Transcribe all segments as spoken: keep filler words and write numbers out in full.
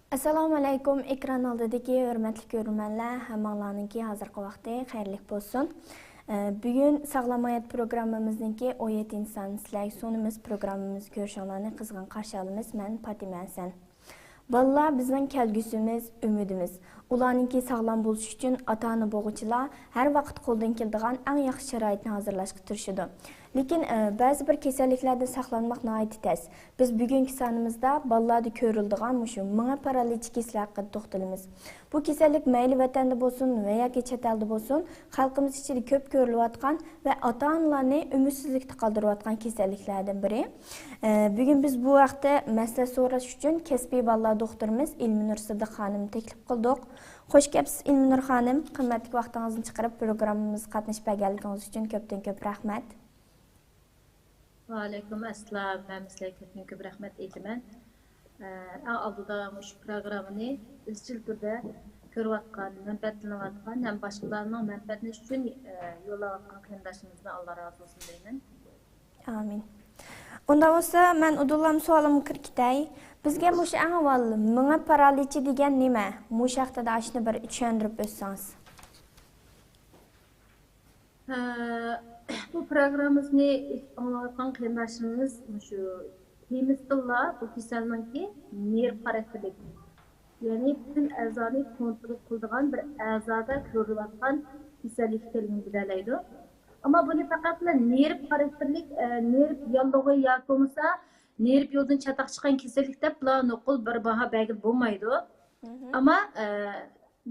ئەسسالامۇ ئەلەيكۇم، ئېكران ئالدىدىكى ھۆرمەتلىك كۆرۈرمەنلەر، ھەممىڭلارنىڭكى ھازىرقى ۋاقتى خەيرلىك بولسۇن. ئە، بۈگۈن ساغلام ھايات پروگراممىمىزنىڭكى ئون يەتتىنچى سانىسى سىلەرگە سۇنىمىز. پروگراممىمىزنى كۆرۈشۈڭلارنى قىزغىن قارشى ئالىمىز. مەن پاتىمە ھەسەن. بالىلار بىزنىڭ كەلگۈسىمىز، ئۈمىدىمىز. ئۇلارنىڭكى ساغلام بولۇشى ئۈچۈن ئاتا-ئانا بولغۇچىلار ھەر ۋاقىت قولدىن كېلىدىغان ئەڭ ياخشى شارائىتنى ھازىرلاشقا تىرىشىدۇ. لېكىن، ئە، بەزى بىر كېسەللىكلەردىن ساقلانماق ناھايىتى تەس. بىز بۈگۈنكى سانىمىزدا بالىلاردا كۆرۈلىدىغان مۇشۇ مېڭە پارالىچى كېسىلى ھەققىدە توختىلىمىز. بۇ كېسەللىك مەيلى ۋەتەندە بولسۇن ۋە ياكى چەت ئەلدە بولسۇن، خەلقىمىز ئىچىدە كۆپ كۆرۈلۈۋاتقان ۋە ئاتا-ئانىلارنى ئۈمىدسىزلىكتە قالدۇرۇۋاتقان كېسەللىكلەردىن بىرى. ئە، بۈگۈن بىز بۇ ھەقتە مەسلىھەت سوراش ئۈچۈن كەسپىي بالىلار دوختۇرىمىز ئىلمىنۇر سىدىق خانىمنى تەكلىپ قىلدۇق. خوش كەپسىز، ئىلمىنۇر خانىم. قىممەتلىك ۋاقتىڭىزنى چىقىرىپ، پروگراممىمىزغا قاتنىشىپ بەرگەنلىكىڭىز ئۈچۈن كۆپتىن كۆپ رەھمەت. ۋەئەلەيكۇم ئەسسالام. مەن سىلەرگە كۆپتىن كۆپ رەھمەت ئېيتىمەن. ئە، ئەڭ ئالدىدا مۇشۇ پروگراممىنى ئىزچىل تۈردە كۆرۈۋاتقان، مەنپەئەتلىنىۋاتقان ھەم باشقىلارنىڭ مەنپەئەتلىنىشى ئۈچۈن، ئە، يوللاۋاتقان قېرىنداشلىرىمىزدىن ئاللا رازى بولسۇن دەيمەن. ئامىن. ئۇنداق بولسا، مەن ئۇدۇللام سوئالىمغا كىرىپ كېتەي. بىزگە مۇشۇ ئەڭ ئاۋۋال مېڭە پارالىچى دېگەن نېمە؟ مۇشۇ ھەقتىدە ئاشۇنى بىر چۈشەندۈرۈپ ئۆتسىڭىز. ئە، بۇ پروگراممىمىزنى ئېچىپ ئاڭلاۋاتقان قېرىنداشلىرىمىز مۇشۇ تېمىسىدىنلا بۇ كېسەلنىڭكى نېرۋا خاراكتېرلىك، يەنى پۈتۈن ئەزانى كونترول قىلىدىغان بىر ئەزادا كۆرۈلۈۋاتقان كېسەللىك ئىكەنلىكىنى بىلەلەيدۇ. ئەمما بۇنى پەقەتلا نېرۋا خاراكتېرلىك، ئە، نېرۋا ياللۇغى ياكى بولمىسا نېرۋا يولىدىن چاتاق چىققان كېسەللىك دەپلا نوقۇل بىر باھا بەرگىلى بولمايدۇ. ئەمما، ئە،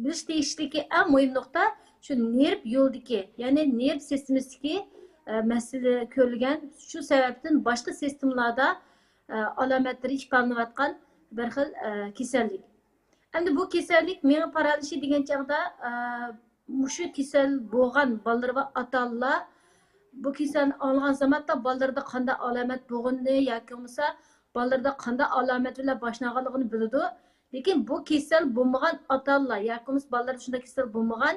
بىلىش تېگىشلىكى ئەڭ مۇھىم نۇقتا، شۇ نېرۋا يولىدىكى، يەنى نېرۋا سىستېمىسىدىكى، ئە، مەسىلە كۆرۈلگەن، شۇ سەۋەبتىن باشقا سىستېمىلاردا، ئە، ئالامەتلىرى ئىپادىلىنىۋاتقان بىر خىل، ئە، كېسەللىك. ئەمدى بۇ كېسەللىك مېڭە پارالىچى دېگەن چاغدا، ئە، مۇشۇ كېسەل بولغان بالىلىرى بار ئاتا-ئانىلار بۇ كېسەلنى ئاڭلىغان زاماندا بالىلىرىدا قانداق ئالامەت بولغىنىنى ياكى بولمىسا بالىلىرىدا قانداق ئالامەت بىلەن باشلانغانلىقىنى بىلىدۇ. لېكىن بۇ كېسەل بولمىغان ئاتا-ئانىلار ياكى بولمىسا بالىلىرىدا شۇنداق كېسەل بولمىغان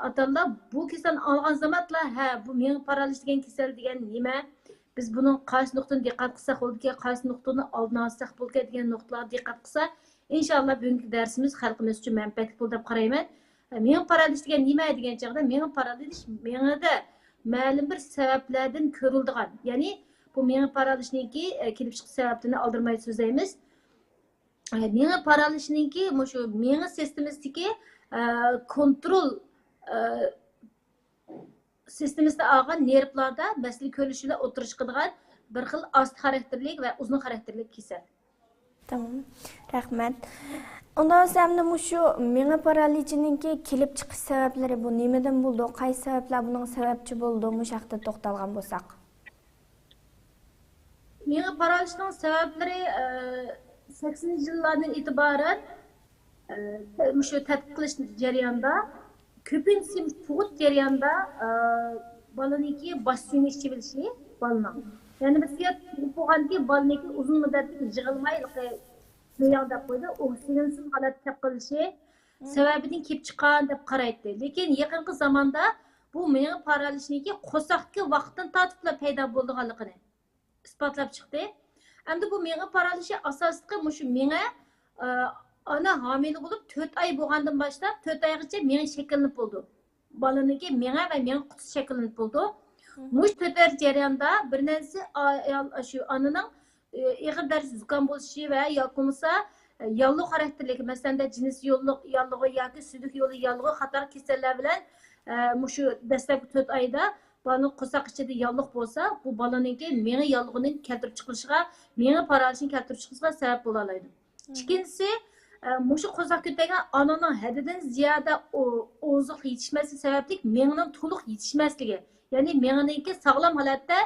ئاتا-ئانىلار بۇ كېسەلنى ئاڭلىغان زامانلا، ھە، بۇ مېڭە پارالىچى دېگەن كېسەل دېگەن نېمە؟ بىز بۇنىڭ قايسى نۇقتىنى دىققەت قىلساق بولىدىكەن، قايسى نۇقتىنى ئالدىنى ئالساق بولىدىكەن دېگەن نۇقتىلارغا دىققەت قىلسا، ئىنشائاللا بۈگۈنكى دەرسىمىز خەلقىمىز ئۈچۈن مەنپەئەتلىك بولىدۇ دەپ قارايمەن. مېڭە پارالىچى دېگەن نېمە دېگەن چاغدا، مېڭە پارالىچ مېڭىدە مەلۇم بىر سەۋەبلەردىن كۆرۈلىدىغان، يەنى بۇ مېڭە پارالىچنىڭكى، ئە، كېلىپ چىقىش سەۋەبلىرىنى ئالدىرىماي سۆزلەيمىز. ئە، مېڭە پارالىچنىڭكى مۇشۇ مېڭە سىستېمىسىدىكى، ئە، كونترول، ئە، سىستېمىسىدا ئالغان نېرۋلاردا مەسىلە كۆرۈلۈشى بىلەن ئوتتۇرىغا چىقىدىغان بىر خىل ئاستا خاراكتېرلىك ۋە ئۇزۇن خاراكتېرلىك كېسەل. تامام. رەھمەت. ئۇنداق بولسا ئەمدى مۇشۇ مېڭە پارالىچىنىڭكى كېلىپ چىقىش سەۋەبلىرى بۇ نېمىدىن بولىدۇ؟ قايسى سەۋەبلەر بۇنىڭ سەۋەبچى بولىدۇ؟ مۇشۇ ھەقتە توختالغان بولساق. مېڭە پارالىچىنىڭ سەۋەبلىرى، ئە، سەكسىنىنچى يىللاردىن ئېتىبارەن، ئە، مۇشۇ تەتقىق قىلىش جەريانىدا كۆپىنچىسى تۇغۇت جەريانىدا، ئە، بالىنىڭكى باش سۈيىنى ئىچىۋېلىشى بالىنىڭ. يەنى بىر سۆيەت تۇغۇپ بولغاندىكىن بالىنىڭكى ئۇزۇن مۇددەتلىك يىغىلماي، مۆيەڭ دەپ قويىدۇ، ئوكسىگېنسىز ھالەتتە كەپ قېلىشى سەۋەبىدىن كېلىپ چىققان دەپ قارايتتى. لېكىن يېقىنقى زاماندا بۇ مېڭە پارالىچىنىڭكى قورساقتىكى ۋاقىتتىن تارتىپلا پەيدا بولىدىغانلىقىنى ئىسپاتلاپ چىقتى. ئەمدى بۇ مېڭە پارالىچى ئاساسلىقى مۇشۇ مېڭە، ئە، ئانا ھامىلە بولۇپ تۆت ئاي بولغاندىن باشلاپ تۆت ئايغىچە مېڭە شەكىللىنىپ بولىدۇ. بالىنىڭكى مېڭە ۋە مېڭە قۇتىسى شەكىللىنىپ بولىدۇ. مۇشۇ تۆت ئاي جەريانىدا بىر نەرسە ئايال، شۇ ئانىنىڭ، ئە، ئېغىر دەرىجىدە زۇكام بولۇشى ۋە ياكى بولمىسا، ئە، ياللۇغ خاراكتېرلىك، مەسىلەن، جىنسىي يوللۇق ياللۇغى ياكى سۈيدۈك يولى ياللۇغى قاتارلىق كېسەللەر بىلەن، ئە، مۇشۇ دەسلەپكى تۆت ئايدا بالىنىڭ قورساق ئىچىدە ياللۇغ بولسا، بۇ بالىنىڭكى مېڭە ياللۇغىنىڭ كەلتۈرۈپ چىقىرىشىغا، مېڭە پارالىچىنى كەلتۈرۈپ چىقىشىغا سەۋەب بولالايدۇ. ئىككىنچىسى، ئە، مۇشۇ قورساق كۆتەرگەن ئانىنىڭ ھەددىدىن زىيادە ئو-، ئوزۇق يېتىشمەسلىكى سەۋەبلىك مېڭىنىڭ تولۇق يېتىشمەسلىكى، يەنى مېڭىنىڭكى ساغلام ھالەتتە،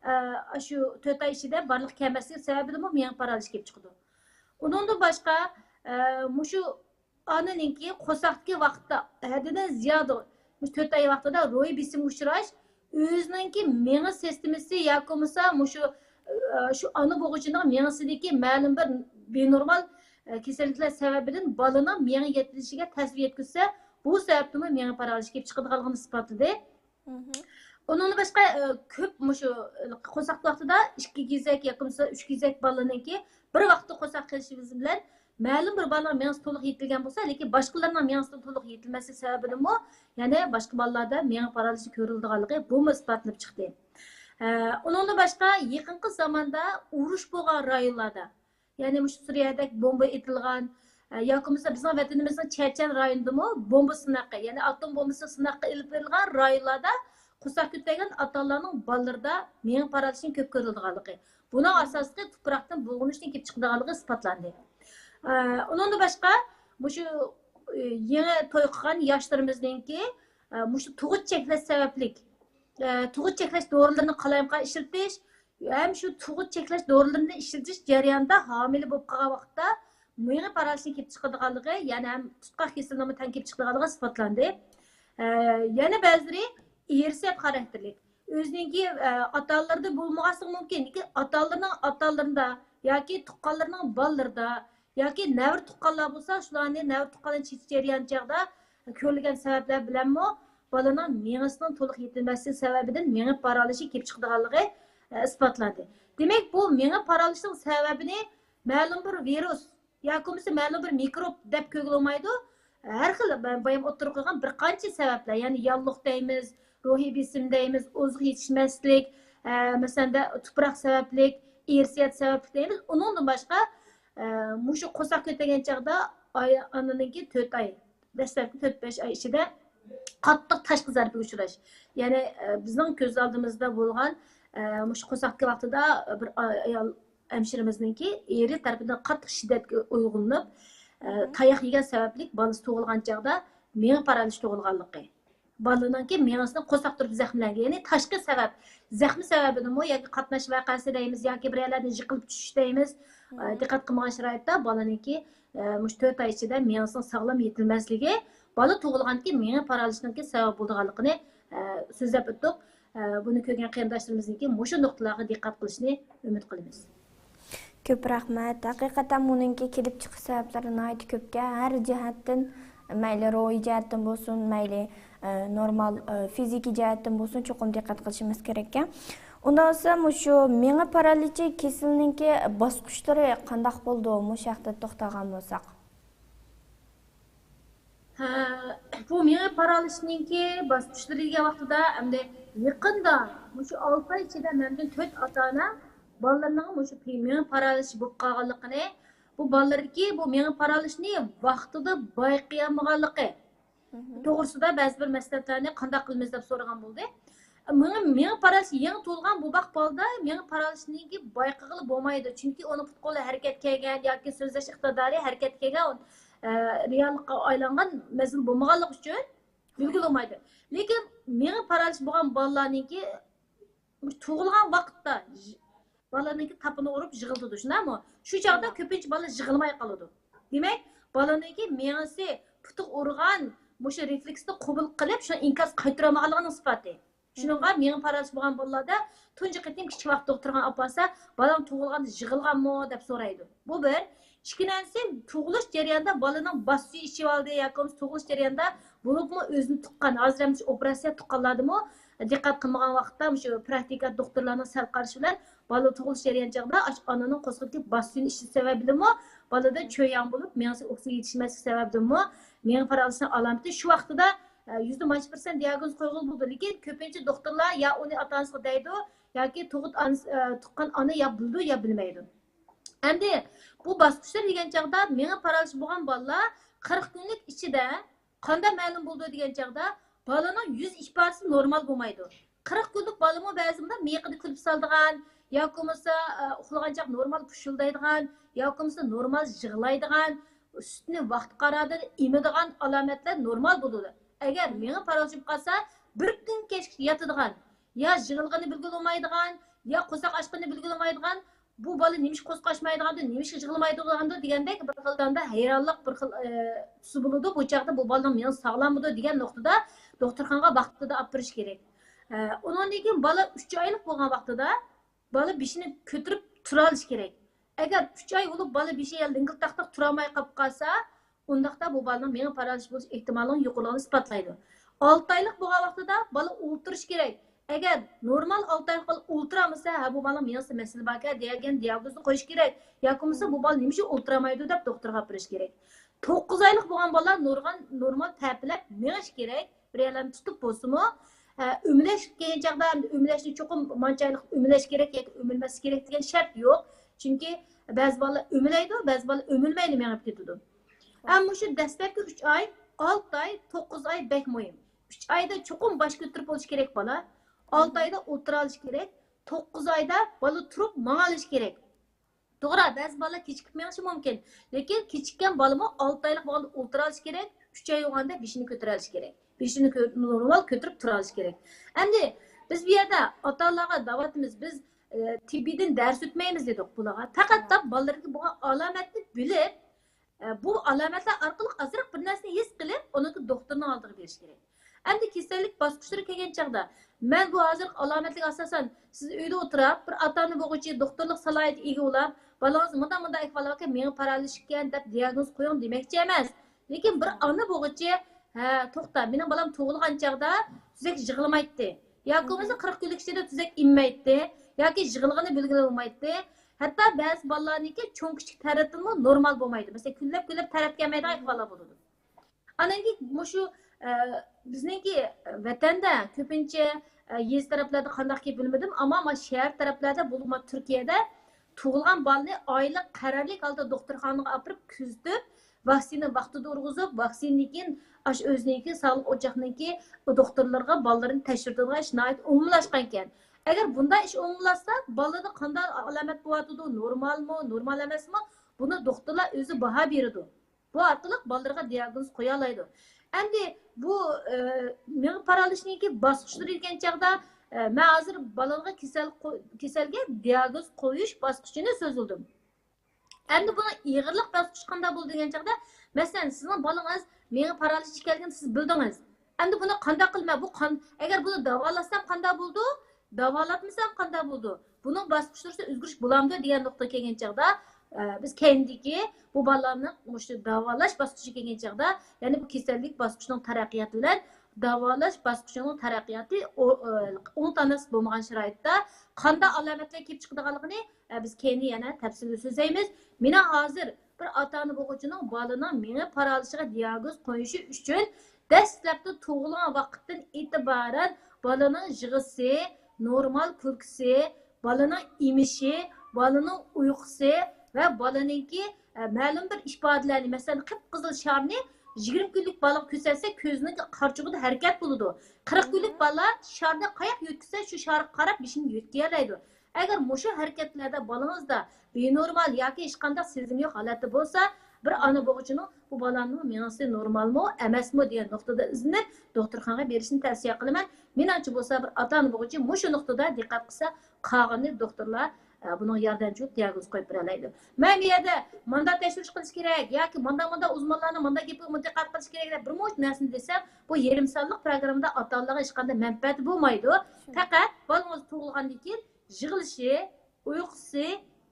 ئە، شۇ تۆت ئاي ئىچىدە بارلىققا كەلمەسلىكى سەۋەبىدىنمۇ مېڭە پارالىچى كېلىپ چىقىدۇ. ئۇنىڭدىن باشقا، ئە، مۇشۇ ئانىنىڭكى قورساقتىكى ۋاقىتتا ھەددىدىن زىيادە، مۇشۇ تۆت ئاي ۋاقتىدا روھىي بېسىمغا ئۇچراش، ئۆزىنىڭكى مېڭە سىستېمىسى ياكى بولمىسا مۇشۇ، ئە، شۇ ئانا بوغۇچىنىڭ مېڭىسىدىكى مەلۇم بىر بىنورمال، ئە، كېسەللىكلەر سەۋەبىدىن بالىنىڭ مېڭە يېتىلىشىگە تەسىر يەتكۈزسە، بۇ سەۋەبتىنمۇ مېڭە پارالىچى كېلىپ چىقىدىغانلىقىنى ئىسپاتلىدى. ئۇنىڭدىن باشقا، ئە، كۆپ مۇشۇ، ئە، قورساق ۋاقتىدا ئىككى گېزەك ياكى بولمىسا ئۈچ گېزەك بالىنىڭكى بىر ۋاقىتتا قورساق قېلىشى بىلەن مەلۇم بىر بالىنىڭ مېڭىسى تولۇق يېتىلگەن بولسا، لېكىن باشقىلارنىڭ مېڭىسىنىڭ تولۇق يېتىلمەسلىكى سەۋەبىدىنمۇ يەنە باشقا بالىلاردا مېڭە پارالىچى كۆرۈلىدىغانلىقى بۇمۇ ئىسپاتلىنىپ چىقتى. ئە، ئۇنىڭدىن باشقا، يېقىنقى زاماندا ئۇرۇش بولغان رايونلاردا، يەنى مۇشۇ سۈرىيەدەك بومبا ئېتىلغان، ئە، ياكى بولمىسا بىزنىڭ ۋەتىنىمىزنىڭ چەچەن رايونىدىمۇ بومبا سىناقى، يەنى ئاتوم بومبىسى سىناققا ئېلىپ بېرىلغان رايونلاردا قورساق كۆتەرگەن ئاتا-ئانىلارنىڭ بالىلىرىدا مېڭە پارالىچىنىڭ كۆپ كۆرۈلىدىغانلىقى، بۇنىڭ ئاساسلىقى تۇپراقتىن بۇلغىنىشتىن كېلىپ چىقىدىغانلىقى ئىسپاتلاندى. ئە، ئۇنىڭدىن باشقا، مۇشۇ، ئە، يېڭى توي قىلغان ياشلىرىمىزنىڭكى، ئە، مۇشۇ تۇغۇت چەكلەش سەۋەبلىك، ئە، تۇغۇت چەكلەش دورىلىرىنى قالايمىقان ئىشلىتىش ھەم شۇ تۇغۇت چەكلەش دورىلىرىنى ئىشلىتىش جەريانىدا ھامىلە بولۇپ قالغان ۋاقىتتا مېڭە پارالىچىنىڭ كېلىپ چىقىدىغانلىقى، يەنە ھەم تۇتقاق كېسىلىنىڭمۇ تەڭ كېلىپ چىقىدىغانلىقى ئىسپاتلاندى. ئە، يەنە بەزىلىرى ئىرسىيەت خاراكتېرلىك. ئۆزىنىڭكى، ئە، ئاتا-ئانىلىرىدا بولمىغانلىقى مۇمكىن. لېكىن ئاتا-ئانىلىرىنىڭ ئاتا-ئانىلىرىدا ياكى تۇغقانلىرىنىڭ بالىلىرىدا ياكى نەۋرە تۇغقانلار بولسا، شۇلارنى نەۋرە تۇغقانلار چېچىش جەريانى چاغدا كۆرۈلگەن سەۋەبلەر بىلەنمۇ بالىنىڭ مېڭىسىنىڭ تولۇق يېتىلمەسلىكى سەۋەبىدىن مېڭە پارالىچى كېلىپ چىقىدىغانلىقى، ئە، ئىسپاتلاندى. دېمەك، بۇ مېڭە پارالىچىنىڭ سەۋەبىنى مەلۇم بىر ۋىرۇس ياكى بولمىسا مەلۇم بىر مىكروب دەپ كۆرگىلى بولمايدۇ. ھەر خىل بايام ئوتتۇرىغا قويغان بىر قانچە سەۋەبلەر، يەنى ياللۇغ دەيمىز، روھىي بېسىم دەيمىز، ئوزۇق يېتىشمەسلىك، ئە، مەسىلەن، تۇپراق سەۋەبلىك، ئىرسىيەت سەۋەبلىك دەيمىز. ئۇنىڭدىن باشقا، ئە، مۇشۇ قورساق كۆتەرگەن چاغدا ئاي-، ئانىنىڭكى تۆت ئاي، دەسلەپكى تۆت بەش ئاي ئىچىدە قاتتىق تاشقى زەربىگە ئۇچراش. يەنى، ئە، بىزنىڭ كۆز ئالدىمىزدا بولغان، ئە، مۇشۇ قورساقتىكى ۋاقتىدا بىر ئايال ھەمشىرىمىزنىڭكى ئېرى تەرىپىدىن قاتتىق شىددەتكە ئۇيغۇنۇپ، ئە، تاياق يېگەن سەۋەبلىك بالىسى تۇغۇلغان چاغدا مېڭە پارالىچى تۇغۇلغانلىقى. بالىنىڭكى مېڭىسىنىڭ قورساق تۇرۇپ زەخىملەنگەن، يەنى تاشقى سەۋەب، زەخمە سەۋەبىدىنمۇ ياكى قاتناش ۋەقەسى دەيمىز ياكى بىر يەرلەردىن يىقىلىپ چۈشۈش دەيمىز، ئە، دىققەت قىلمىغان شارائىتتا بالىنىڭكى، ئە، مۇشۇ تۆت ئاي ئىچىدە مېڭىسىنىڭ ساغلام يېتىلمەسلىكى بالا تۇغۇلغاندىن كېيىن مېڭە پارالىچىنىڭكى سەۋەب بولىدىغانلىقىنى، ئە، سۆزلەپ ئۆتتۇق. ئە، بۇنى كۆرگەن قېرىنداشلىرىمىزنىڭكى مۇشۇ نۇقتىلارغا دىققەت قىلىشىنى ئۈمىد قىلىمىز. كۆپ رەھمەت. ھەقىقەتەن بۇنىڭكى كېلىپ چىقىش سەۋەبلىرى ناھايىتى كۆپكەن. ھەر جەھەتتىن، مەيلى روھىي جەھەتتىن بولسۇن، مەيلى، ئە، نورمال، ئە، فىزىكىي جەھەتتىن بولسۇن، چوقۇم دىققەت قىلىشىمىز كېرەككەن. ئۇنداق بولسا، مۇشۇ مېڭە پارالىچى كېسىلىنىڭكى باسقۇچلىرى قانداق بولىدۇ؟ مۇشۇ ھەقتە توختالغان بولساق. ھە، بۇ مېڭە پارالىچىنىڭكى باسقۇچلىرى دېگەن ۋاقتىدا، ئەمدى يېقىندا مۇشۇ ئالتە ئاي ئىچىدە مەندىن تۆت ئاتا-ئانا بالىلىرىنىڭ مۇشۇ پى-، مېڭە پارالىچى بولۇپ قالغانلىقىنى، بۇ بالىلىرىدىكى بۇ مېڭە پارالىچىنى ۋاقتىدا بايقىيالمىغانلىقى توغرىسىدا بەزى بىر مەسلىھەتلەرنى قانداق قىلىمىز دەپ سورىغان بولدى. مېڭە، مېڭە پارالىچى يېڭى تۇغۇلغان بوۋاق بالىدا مېڭە پارالىچىنىڭكى بايقىغىلى بولمايدۇ. چۈنكى ئۇنىڭ پۇت-قولى ھەرىكەتكە كەلگەن ياكى سۆزلەش ئىقتىدارى ھەرىكەتكە كەلگەن، ئە، رېئاللىققا ئايلانغان مەزگىل بولمىغانلىقى ئۈچۈن بىلگىلى بولمايدۇ. لېكىن مېڭە پارالىچى بولغان بالىلارنىڭكى تۇغۇلغان ۋاقىتتا ژ-، بالىنىڭكى تاپىنى ئۇرۇپ يىغلىتىدۇ، شۇنداقمۇ؟ شۇ چاغدا كۆپىنچە بالا يىغلىماي قالىدۇ. دېمەك، بالىنىڭكى مېڭىسى پۇتىغا ئۇرغان مۇشۇ رېفلېكسنى قوبۇل قىلىپ، شۇنى ئىنكاس قايتۇرالمىغانلىقىنىڭ ئىسپاتى. شۇنىڭغا مېڭە پارالىچ بولغان بالىلاردا تۇنجى قېتىم كىچىك ۋاقىت دوختۇرخانىغا ئاپارسا، بالام تۇغۇلغاندا يىغلىغانمۇ دەپ سورايدۇ. بۇ بىر. ئىككىنچىسى، تۇغۇلۇش جەريانىدا بالىنىڭ باس سۈيى ئىچىۋالدى ياكى بولمىسا تۇغۇلۇش جەريانىدا، بولۇپمۇ ئۆزىنى تۇغقان، ھازىر ھەم شۇ ئوپېراتسىيە تۇغقانلاردىمۇ دىققەت قىلمىغان ۋاقىتتا مۇشۇ پراكتىكا دوختۇرلارنىڭ سەل قارىشى بىلەن بالا تۇغۇلۇش جەريان چاغدا ئاشۇ ئانىنىڭ قورسىقىدىكى باس سۈيىنى ئىچىش سەۋەبىدىنمۇ، بالىدا چۆيەڭ بولۇپ، مېڭىسى ئوكسىگېن يېتىشمەسلىك سەۋەبىدىنمۇ مېڭە پارالىچىنىڭ ئالامىتى شۇ ۋاقتىدا، ئە، يۈزدە مانچە پىرسەنت دىئاگنوز قويغىلى بولىدۇ. لېكىن كۆپىنچە دوختۇرلار يا ئۇنى ئاتا-ئانىسىغا دەيدۇ، ياكى تۇغۇت ئانىسى، ئە، تۇغقان ئانا يا بىلىدۇ، يا بىلمەيدۇ. ئەمدى بۇ باسقۇچلار دېگەن چاغدا مېڭە پارالىچ بولغان بالىلار قىرىق كۈنلۈك ئىچىدە قانداق مەلۇم بولىدۇ دېگەن چاغدا، بالىنىڭ يۈز ئىپادىسى نورمال بولمايدۇ. قىرىق كۈنلۈك بالىمۇ بەزىدە مىيىقىدا كۈلۈپ سالىدىغان، ياكى بولمىسا، ئە، ئۇخلىغان چاغ نورمال پۇشۇلدايدىغان، ياكى بولمىسا نورمال يىغلايدىغان، سۈتنى ۋاقتى قارارىدا ئېمىدىغان ئالامەتلەر نورمال بولىدۇ. ئەگەر مېڭە پارالىچ بولۇپ قالسا، بىر كۈن كەچكىچە ياتىدىغان، يا يىغلىغىنى بىلگىلى بولمايدىغان، يا قورساق ئاچقىنىنى بىلگىلى بولمايدىغان، بۇ بالا نېمىشقا قورسىقى ئاچمايدىغاندۇ، نېمىشقا يىغلىمايدىغاندۇ دېگەندەك بىر خىل داندا ھەيرانلىق، بىر خىل، ئە، تۈسى بولىدۇ. بۇ چاغدا بۇ بالىنىڭ مېڭىسى ساغلاممىدۇ دېگەن نۇقتىدا دوختۇرخانىغا ۋاقتىدا ئاپىرىش كېرەك. ئە، ئۇنىڭدىن كېيىن بالا ئۈچ ئايلىق بولغان ۋاقتىدا بالا بېشىنى كۆتۈرۈپ تۇرالىشى كېرەك. ئەگەر ئۈچ ئاي بولۇپ بالا بېشى لىڭگىلتاقتاق تۇرالماي قاپقالسا، ئۇنداقتا بۇ بالىنىڭ مېڭە پارالىچ بولۇش ئېھتىمالىنىڭ يۇقىرىلىقىنى ئىسپاتلايدۇ. ئالتە ئايلىق بولغان ۋاقتىدا بالا ئولتۇرۇشى كېرەك. ئەگەر نورمال ئالتە ئايلىق بالا ئولتۇرالمىسا، ھە، بۇ بالىنىڭ مېڭىسىدە مەسىلە باركەن دېگەن دىياگنوزنى قويۇش كېرەك. ياكى بولمىسا بۇ بالا نېمە ئۈچۈن ئولتۇرالمايدۇ دەپ دوختۇرغا ئاپىرىش كېرەك. توققۇز ئايلىق بولغان بالا نورمال، نورمال تەپىلەپ مېڭىش كېرەك. بىر يەرلەرنى تۇتۇپ بولسىمۇ، ھە، ئۆمىلەش كەلگەن چاغدا ئۆمىلەشنى چوقۇم مانچە ئايلىق ئۆمىلەش كېرەك ياكى ئۆمۈلمەسلىك كېرەك دېگەن شەرت يوق. چۈنكى بەزى بالىلار ئۆمىلەيدۇ، بەزى بالىلار ئۆمۈلمەيلا مېڭىپ كېتىدۇ. ئەمما مۇشۇ دەسلەپكى ئۈچ ئاي، ئالتە ئاي، توققۇز ئاي بەك مۇھىم. ئۈچ ئايدا چوقۇم باش كۆتۈرۈپ بولۇشى كېرەك بالا. ئالتە ئايدا ئولتۇرالىشى كېرەك. توققۇز ئايدا بالا تۇرۇپ ماڭالىشى كېرەك. توغرا، بەزى بالىلار كېچىكىپ مېڭىشى مۇمكىن. لېكىن كېچىككەن بالىمۇ ئالتە ئايلىق بولغاندا ئولتۇرالىشى كېرەك، ئۈچ ئاي بولغاندا بېشىنى كۆتۈرەلىشى كېرەك. بېشىنى كۆ-، نورمال كۆتۈرۈپ تۇرالىشى كېرەك. ئەمدى بىز بۇ يەردە ئاتا-ئانىلارغا دەۋاتىمىز، بىز، ئە، تېببىيدىن دەرس ئۆتمەيمىز دېدۇق بۇلارغا. پەقەت داپ بالىلىرىدىكى بولغان ئالامەتنى بىلىپ، ئە، بۇ ئالامەتلەر ئارقىلىق ئازراق بىر نەرسىنى ھېس قىلىپ، ئۇنىڭكى دوختۇرنىڭ ئالدىغا بېرىش كېرەك. ئەمدى كېسەللىك باسقۇچلىرى كەلگەن چاغدا، مەن بۇ ھازىرقى ئالامەتلەرگە ئاساسەن، سىز ئۆيدە ئولتۇرۇپ، بىر ئاتا-ئانا بولغۇچى دوختۇرلۇق سالاھىيىتىگە ئىگە بولۇپ، بالىڭىز مۇنداق، مۇنداق ئەھۋالى باركەن، مېڭە پارالىچ ئىكەن دەپ دىياگنوز قويۇڭ دېمەكچى ئەمەس. لېكىن بىر ئانا بولغۇچى، ھە، توختا، مېنىڭ بالام تۇغۇلغان چاغدا تۈزەك يىغلىمايتتى. ياكى بولمىسا قىرىق كۈنلۈك ئىچىدە تۈزەك ئىممەيتتى. ياكى يىغلىغىنى بىلگىلى بولمايتتى. ھەتتا بەزى بالىلارنىڭكى چوڭ كىچىك تەرەتتىنمۇ نورمال بولمايدۇ. مەسىلەن، كۈنلەپ، كۈنلەپ تەرەت كەلمەيدىغان ئەھۋاللار بولىدۇ. ئاندىن كېيىن مۇشۇ، ئە، بىزنىڭكى ۋەتەندە كۆپىنچە، ئە، يېزا تەرەپلەردە قانداق گەپ بىلمىدىم، ئەمما مانا شەھەر تەرەپلەردە، بولۇپمۇ تۈركىيەدە تۇغۇلغان بالىنى ئايلىق قەرەللىك ھالدا دوختۇرخانىغا ئاپىرىپ كۆزىتىپ، ۋاكسىنا ۋاقتىدا ئۇرغۇزۇپ، ۋاكسىنىدىن كېيىن ئاشۇ ئۆزىنىڭكى ساغلىق ئوچاقنىڭكى دوختۇرلىرىغا بالىلىرىنى تەكشۈرتىدىغان ئىش ناھايىتى ئومۇملاشقانىكەن. ئەگەر بۇنداق ئىش ئومۇملاشسا، بالىدا قانداق ئالامەت بولۇۋاتىدۇ، نورمالمۇ، نورمال ئەمەسمۇ، بۇنى دوختۇرلار ئۆزى باھا بېرىدۇ. بۇ ئارقىلىق بالىلىرىغا دىياگنوز قويالايدۇ. ئەمدى بۇ، ئە، مېڭە پارالىچنىڭكى باسقۇچلىرى دېگەن چاغدا، ئە، مەن ھازىر بالىلارغا كېسەل قو-، كېسەلگە دىياگنوز قويۇش باسقۇچىنى سۆزلىدىم. ئەمدى بۇنىڭ ئېغىرلىق باسقۇچى قانداق بولىدۇ دېگەن چاغدا، مەسىلەن، سىزنىڭ بالىڭىز مېڭە پارالىچى ئىكەنلىكىنى سىز بىلدىڭىز. ئەمدى بۇنى قانداق قىلىمەن؟ بۇ قان-، ئەگەر بۇنى داۋالاتسام قانداق بولىدۇ؟ داۋالاتمىسام قانداق بولىدۇ؟ بۇنىڭ باسقۇچلىرىدا ئۆزگىرىش بولامدۇ دېگەن نۇقتىغا كەلگەن چاغدا، ئە، بىز كەينىدىكى بۇ بالىلارنىڭ مۇشۇ داۋالاش باسقۇچىغا كەلگەن چاغدا، يەنى بۇ كېسەللىك باسقۇچىنىڭ تەرەققىياتى بىلەن داۋالاش باسقۇچىنىڭ تەرەققىياتى ئو-، ئە، ئوڭ تاناسىپ بولمىغان شارائىتتا قانداق ئالامەتلەر كېلىپ چىقىدىغانلىقىنى، ئە، بىز كەينى يەنە تەپسىلىي سۆزلەيمىز. مېنىڭ ھازىر بىر ئاتا-ئانا بولغۇچىنىڭ بالىنىڭ مېڭە پارالىچىغا دىياگنوز قويۇشى ئۈچۈن دەسلەپتە تۇغۇلغان ۋاقىتتىن ئېتىبارەن بالىنىڭ يىغىسى، نورمال كۈلكىسى، بالىنىڭ ئېمىشى، بالىنىڭ ئۇيقۇسى ۋە بالىنىڭكى، ئە، مەلۇم بىر ئىپادىلەرنى، مەسىلەن، قىپقىزىل شارنى يىگىرمە كۈنلۈك بالىغا كۆرسەتسەك، كۆزىنىڭ قارىچۇقىدا ھەرىكەت بولىدۇ. قىرىق كۈنلۈك بالا شارنى قاياققا يۆتكىسە، شۇ شارغا قاراپ بېشىنى يۆتكىيەلەيدۇ. ئەگەر مۇشۇ ھەرىكەتلەردە بالىڭىزدا بىنورمال ياكى ھېچقانداق سېزىم يوق ھالەتتە بولسا، بىر ئانا بولغۇچىنىڭ بۇ بالامنىڭ مېڭىسى نورمالمۇ، ئەمەسمۇ دېگەن نۇقتىدا ئىزدىنىپ، دوختۇرخانىغا بېرىشنى تەۋسىيە قىلىمەن. مېنىڭچە بولسا، بىر ئاتا-ئانا بولغۇچى مۇشۇ نۇقتىدا دىققەت قىلسا، قالغىنىنى دوختۇرلار، ئە، بۇنىڭغا ياردەمچى بولۇپ دىياگنوز قويۇپ بېرەلەيدۇ. مەن بۇ يەردە مانداق تەكشۈرۈش قىلىش كېرەك ياكى مانداق، مانداق ئۇزمانلارنىڭ مانداق گېپىگە دىققەت قىلىش كېرەك دەپ بىر مۇنچە نەرسىنى دېسەم، بۇ يېرىم سانلىق پروگراممىدا ئاتا-ئانىلارغا ھېچقانداق مەنپەئەتى بولمايدۇ. پەقەت بالىڭىز تۇغۇلغاندىن كېيىن يىغلىشى، ئۇيقۇسى،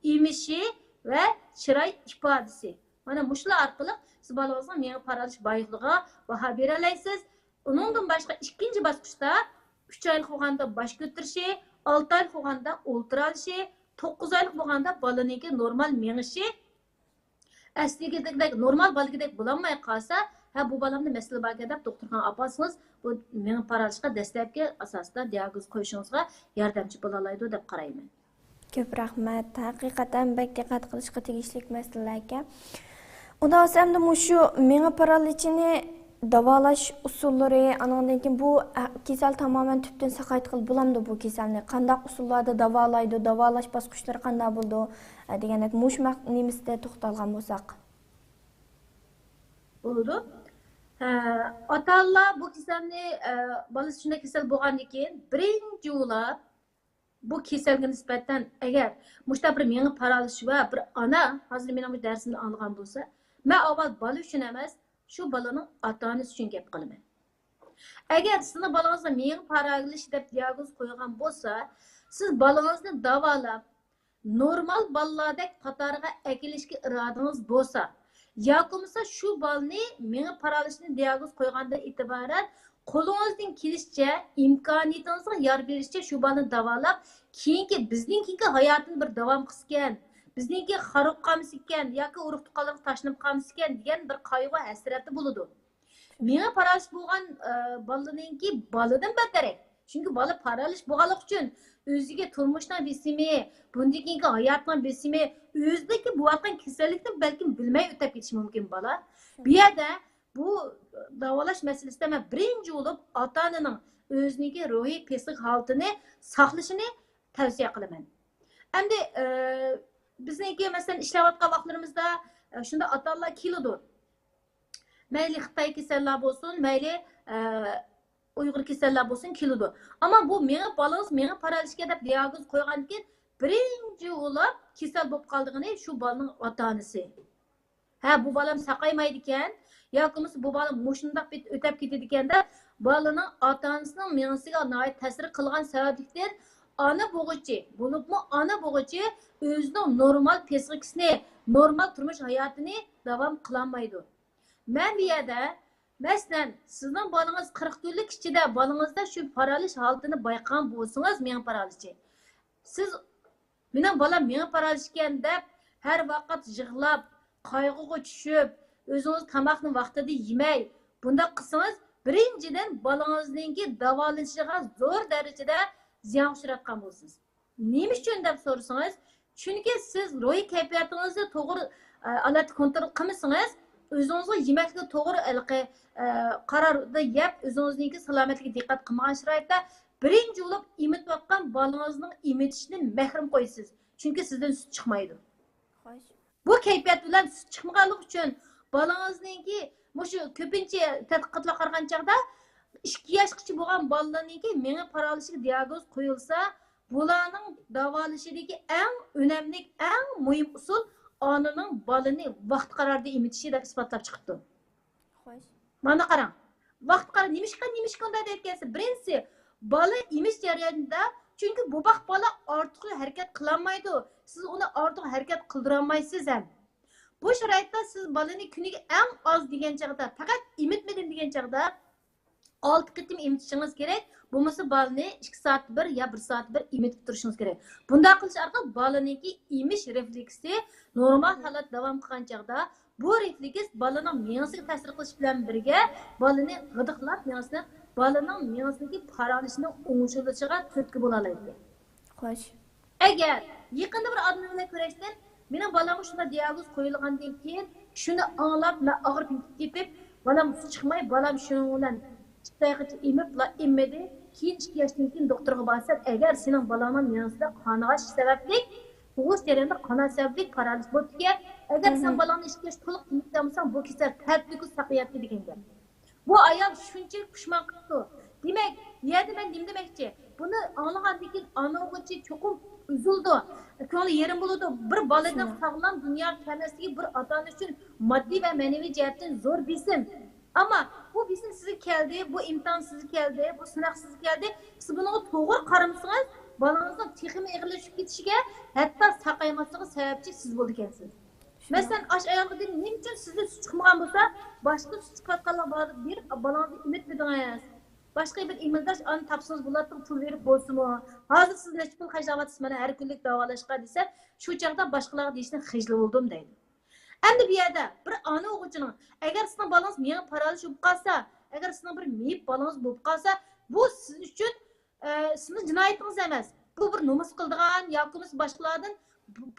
ئېمىشى ۋە چىراي ئىپادىسى. مانا مۇشۇلار ئارقىلىق سىز بالىڭىزنىڭ مېڭە پارالىچ بايىقلىقىغا باھا بېرەلەيسىز. ئۇنىڭدىن باشقا ئىككىنچى باسقۇچتا ئۈچ ئايلىق بولغاندا باش كۆتۈرۈشى، ئالتە ئايلىق بولغاندا ئولتۇرالىشى، توققۇز ئايلىق بولغاندا بالىنىڭكى نورمال مېڭىشى، ئەسلىگىدەك، نورمال بالىدەك بولالماي قالسا، ھە، بۇ بالامدا مەسىلە باركەن دەپ دوختۇرخانىغا ئاپارسىڭىز، بۇ مېڭە پارالىچقا دەسلەپكى ئاساستا دىياگنوز قويۇشىڭىزغا ياردەمچى بولالايدۇ دەپ قارايمەن. كۆپ رەھمەت. ھەقىقەتەن بەك دىققەت قىلىشقا تېگىشلىك مەسىلىلەركەن. ئۇنداق بولسا ئەمدى مۇشۇ مېڭە پارالىچىنى داۋالاش ئۇسۇللىرى، ئانىڭدىن كېيىن بۇ، ئە، كېسەل تامامەن تۈپتىن ساقايتقىلى بولامدۇ بۇ كېسەلنى؟ قانداق ئۇسۇللاردا داۋالايدۇ؟ داۋالاش باسقۇچلىرى قانداق بولىدۇ؟ ئە، دېگەندەك مۇشۇ مەق-، نېمىسىدە توختالغان بولساق. بولىدۇ. ئە، ئاتا-ئانىلار بۇ كېسەلنى، ئە، بالىسى شۇنداق كېسەل بولغاندىن كېيىن بىرىنچى بولۇپ بۇ كېسەلگە نىسبەتەن ئەگەر مۇشۇنداق بىر مېڭە پارالىچى ۋە بىر ئانا ھازىر مېنىڭ بۇ دەرسىمنى ئاڭلىغان بولسا، مەن ئاۋۋال بالا ئۈچۈن ئەمەس، شۇ بالىنىڭ ئاتا-ئانىسى ئۈچۈن گەپ قىلىمەن. ئەگەر سىزنىڭ بالىڭىزغا مېڭە پارالىچى دەپ دىياگنوز قويغان بولسا، سىز بالىڭىزنى داۋالاپ، نورمال بالىلاردەك قاتارىغا ئەكېلىشكە ئىرادىڭىز بولسا، ياكى بولمىسا شۇ بالىنى مېڭە پارالىچىنى دىياگنوز قويغاندىن ئېتىبارەن قولىڭىزدىن كېلىشىچە، ئىمكانىيىتىڭىزغا يار بېرىشىچە شۇ بالىنى داۋالاپ، كېيىنكى، بىزنىڭ كېيىنكى ھاياتىنى بىر داۋام قىلسىكەن، بىزنىڭكى خاراب قالمىسىكەن ياكى ئۇرۇق تۇغقانلىرىغا تاشلىنىپ قالمىسىكەن دېگەن بىر قايغۇ ھەسرەتتە بولىدۇ. مېڭە پارالىچ بولغان، ئە، بالىنىڭكى بالىدىن بەتتەرەك. چۈنكى بالا پارالىچ بولغانلىقى ئۈچۈن ئۆزىگە تۇرمۇشنىڭ بېسىمى، بۇندىن كېيىنكى ھاياتنىڭ بېسىمى، ئۆزىدىكى بولۇۋاتقان كېسەللىكنى بەلكىم بىلمەي ئۆتەپ كېتىشى مۇمكىن بالا. بۇ يەردە بۇ داۋالاش مەسىلىسىدە مەن بىرىنچى بولۇپ ئاتا-ئانىنىڭ ئۆزىنىڭكى روھىي پسىخىك ھالىتىنى ساقلىشىنى تەۋسىيە قىلىمەن. ئەمدى، ئە، بىزنىڭكى، مەسىلەن، ئىشلەۋاتقان ۋاقىتلىرىمىزدا، ئە، شۇنداق ئاتا-ئانىلار كېلىدۇ. مەيلى خىتاي كېسەللەر بولسۇن، مەيلى، ئە، ئۇيغۇر كېسەللەر بولسۇن، كېلىدۇ. ئەمما بۇ مېڭە، بالىڭىز مېڭە پارالىچكەن دەپ دىئاگنوز قويغاندىن كېيىن، بىرىنچى بولۇپ كېسەل بولۇپ قالىدىغىنى شۇ بالىنىڭ ئاتا-ئانىسى. ھە، بۇ بالام ساقايمايدىكەن، ياكى بولمىسا بۇ بالام مۇشۇنداق بىت-، ئۆتەپ كېتىدىكەن دەپ، بالىنىڭ ئاتا-ئانىسىنىڭ مېڭىسىگە ناھايىتى تەسىر قىلغان سەۋەبلىكتىن، ئانا بوغۇچى، بولۇپمۇ ئانا بوغۇچى ئۆزىنىڭ نورمال پسىخىكىسىنى، نورمال تۇرمۇش ھاياتىنى داۋام قىلالمايدۇ. مەن بۇ يەردە، مەسىلەن، سىزنىڭ بالىڭىز قىرىق كۈنلۈك ئىچىدە بالىڭىزدا شۇ پارالىچ ھالىتىنى بايقىغان بولسىڭىز، مېڭە پارالىچى، سىز مېنىڭ بالام مېڭە پارالىچ ئىكەن دەپ، ھەر ۋاقىت يىغلاپ، قايغۇغا چۈشۈپ، ئۆزىڭىز تاماقنى ۋاقتىدا يېمەي، بۇنداق قىلسىڭىز، بىرىنچىدىن، بالىڭىزنىڭكى داۋالىنىشىغا زور دەرىجىدە زىيانغا ئۇچراتقان بولىسىز. نېمە ئۈچۈن دەپ سورىسىڭىز، چۈنكى سىز روھىي كەيپىياتىڭىزنى توغرا، ئە، ھالەتتە كونترول قىلمىسىڭىز، ئۆزىڭىزغا يېمەكلىكنى توغرا ھېلىقى، ئە، قاراردا يەپ، ئۆزىڭىزنىڭكى سالامەتلىكىگە دىققەت قىلمىغان شارائىتتا، بىرىنچى بولۇپ ئېمىتىۋاتقان بالىڭىزنىڭ ئېمىتىشىدىن مەھرۇم قويىسىز. چۈنكى سىزدىن سۈت چىقمايدۇ. خوش. بۇ كەيپىيات بىلەن سۈت چىقمىغانلىقى ئۈچۈن بالىڭىزنىڭكى، مۇشۇ كۆپىنچە تەتقىقاتلارغا قارىغان چاغدا، ئىككى ياشقىچە بولغان بالىلارنىڭكى مېڭە پارالىچىگە دىئاگنوز قويۇلسا، بۇلارنىڭ داۋالىشىدىكى ئەڭ ئۈنەملىك، ئەڭ مۇھىم ئۇسۇل ئانىنىڭ بالىنى ۋاقتى قاراردا ئېمىتىشى دەپ ئىسپاتلاپ چىقىپتۇ. خوش. مانا قاراڭ. ۋاقىت قارا-، نېمىشقا، نېمىشقا ئۇنداق دەيدىكەنسىز؟ بىرىنچىسى، بالا ئېمىش جەريانىدا، چۈنكى بوباق بالا ئارتۇق ھەرىكەت قىلالمايدۇ. سىز ئۇنى ئارتۇق ھەرىكەت قىلدۇرالمايسىز ھەم. بۇ شارائىتتا سىز بالىنى كۈنىگە ئەڭ ئاز دېگەن چاغدا، پەقەت ئېمىتمىدىم دېگەن چاغدا، ئالتە قېتىم ئېمىتىشىڭىز كېرەك. بولمىسا بالىنى ئىككى سائەتتە بىر يا بىر سائەتتە بىر ئېمىتىپ تۇرۇشىڭىز كېرەك. بۇنداق قىلىش ئارقىلىق بالىنىڭكى ئېمىش رېفلېكسى نورمال ھالەت داۋام قىلغان چاغدا بۇ رېفلېكس بالىنىڭ مېڭىسىگە تەسىر قىلىش بىلەن بىرگە بالىنى غىدىقلاپ مېڭىسىنى، بالىنىڭ مېڭىسىدىكى پارالىچنىڭ ئوڭشىلىشىغا تۈرتكە بولالايدۇ. خوش. ئەگەر يېقىندا بىر ئادىمى بىلەن كۆرۈشتۈم، مېنىڭ بالامغا شۇنداق دىئاگنوز قويۇلغاندىن كېيىن، شۇنى ئاڭلاپ، مەن ئاغرىپ كېتىپ، بالام سۈت چىقماي، بالام شۇنىڭ بىلەن ئىككى ئايغىچە ئېمىپلا ئېممىدى. كېيىن ئىككى ياشتىن كېيىن دوختۇرغا بارسام، ئەگەر سېنىڭ بالىڭنىڭ مېڭىسىدە قانىغاش سەۋەبلىك، تۇغۇش جەريانىدا قاناش سەۋەبلىك پارالىچ بوپتىكەن، ئەگەر سەن بالىڭنى ئىككى ياش تولۇق ئېمىتكەن بولساڭ، بۇ كېسەل تەتۈرىگە ساقىياتتى دېگەن گەپ. بۇ ئايال شۇنچىلىك پۇشمان قىپتۇ. دېمەك، بۇ يەردە مەن نېمە دېمەكچى؟ بۇنى ئاڭلىغاندىن كېيىن ئانا ئوغۇچى چوقۇم ئۈزۈلىدۇ، كۆڭلى يېرىم بولىدۇ. بىر بالىنىڭ ساغلام دۇنياغا كەلمەسلىكى بىر ئاتا-ئانا ئۈچۈن ماددىي ۋە مەنىۋى جەھەتتىن زور بېسىم. ئەمما بۇ بېسىم سىزگە كەلدى، بۇ ئىمتىھان سىزگە كەلدى، بۇ سىناق سىزگە كەلدى. سىز بۇنىڭغا توغرا قارىمىسىڭىز، بالىڭىزنىڭ تېخىمۇ ئېغىرلىشىپ كېتىشىگە، ھەتتا ساقايماسلىقىغا سەۋەبچى سىز بولىدىكەنسىز. مەسىلەن، ئاش ئايالغا دېدى، نېمە ئۈچۈن سىزدىن سۈت چىقمىغان بولسا، باشقا سۈت چىقىۋاتقانلار بار، بېرىپ بالىڭىزنى ئېمىتمىدىڭىز؟ باشقا بىر ئىمىلداش ئانا تاپسىڭىز بولاتتىغۇ، پۇل بېرىپ بولسىمۇ. ھازىر سىز نەچچە پۇل خەجلەۋاتىسىز مانا ھەر كۈنلۈك داۋالاشقا دېسە، شۇ چاغدا باشقىلارغا دېيىشنى خىجىل بولدۇم دەيدۇ. ئەمدى بۇ يەردە بىر ئانا ئوغۇچىنىڭ، ئەگەر سىزنىڭ بالىڭىز مېڭە پارالىچ بولۇپ قالسا، ئەگەر سىزنىڭ بىر مېيىپ بالىڭىز بولۇپ قالسا، بۇ سىز ئۈچۈن ئە، سىزنىڭ جىنايىتىڭىز ئەمەس. بۇ بىر نومۇس قىلىدىغان ياكى بولمىسا باشقىلاردىن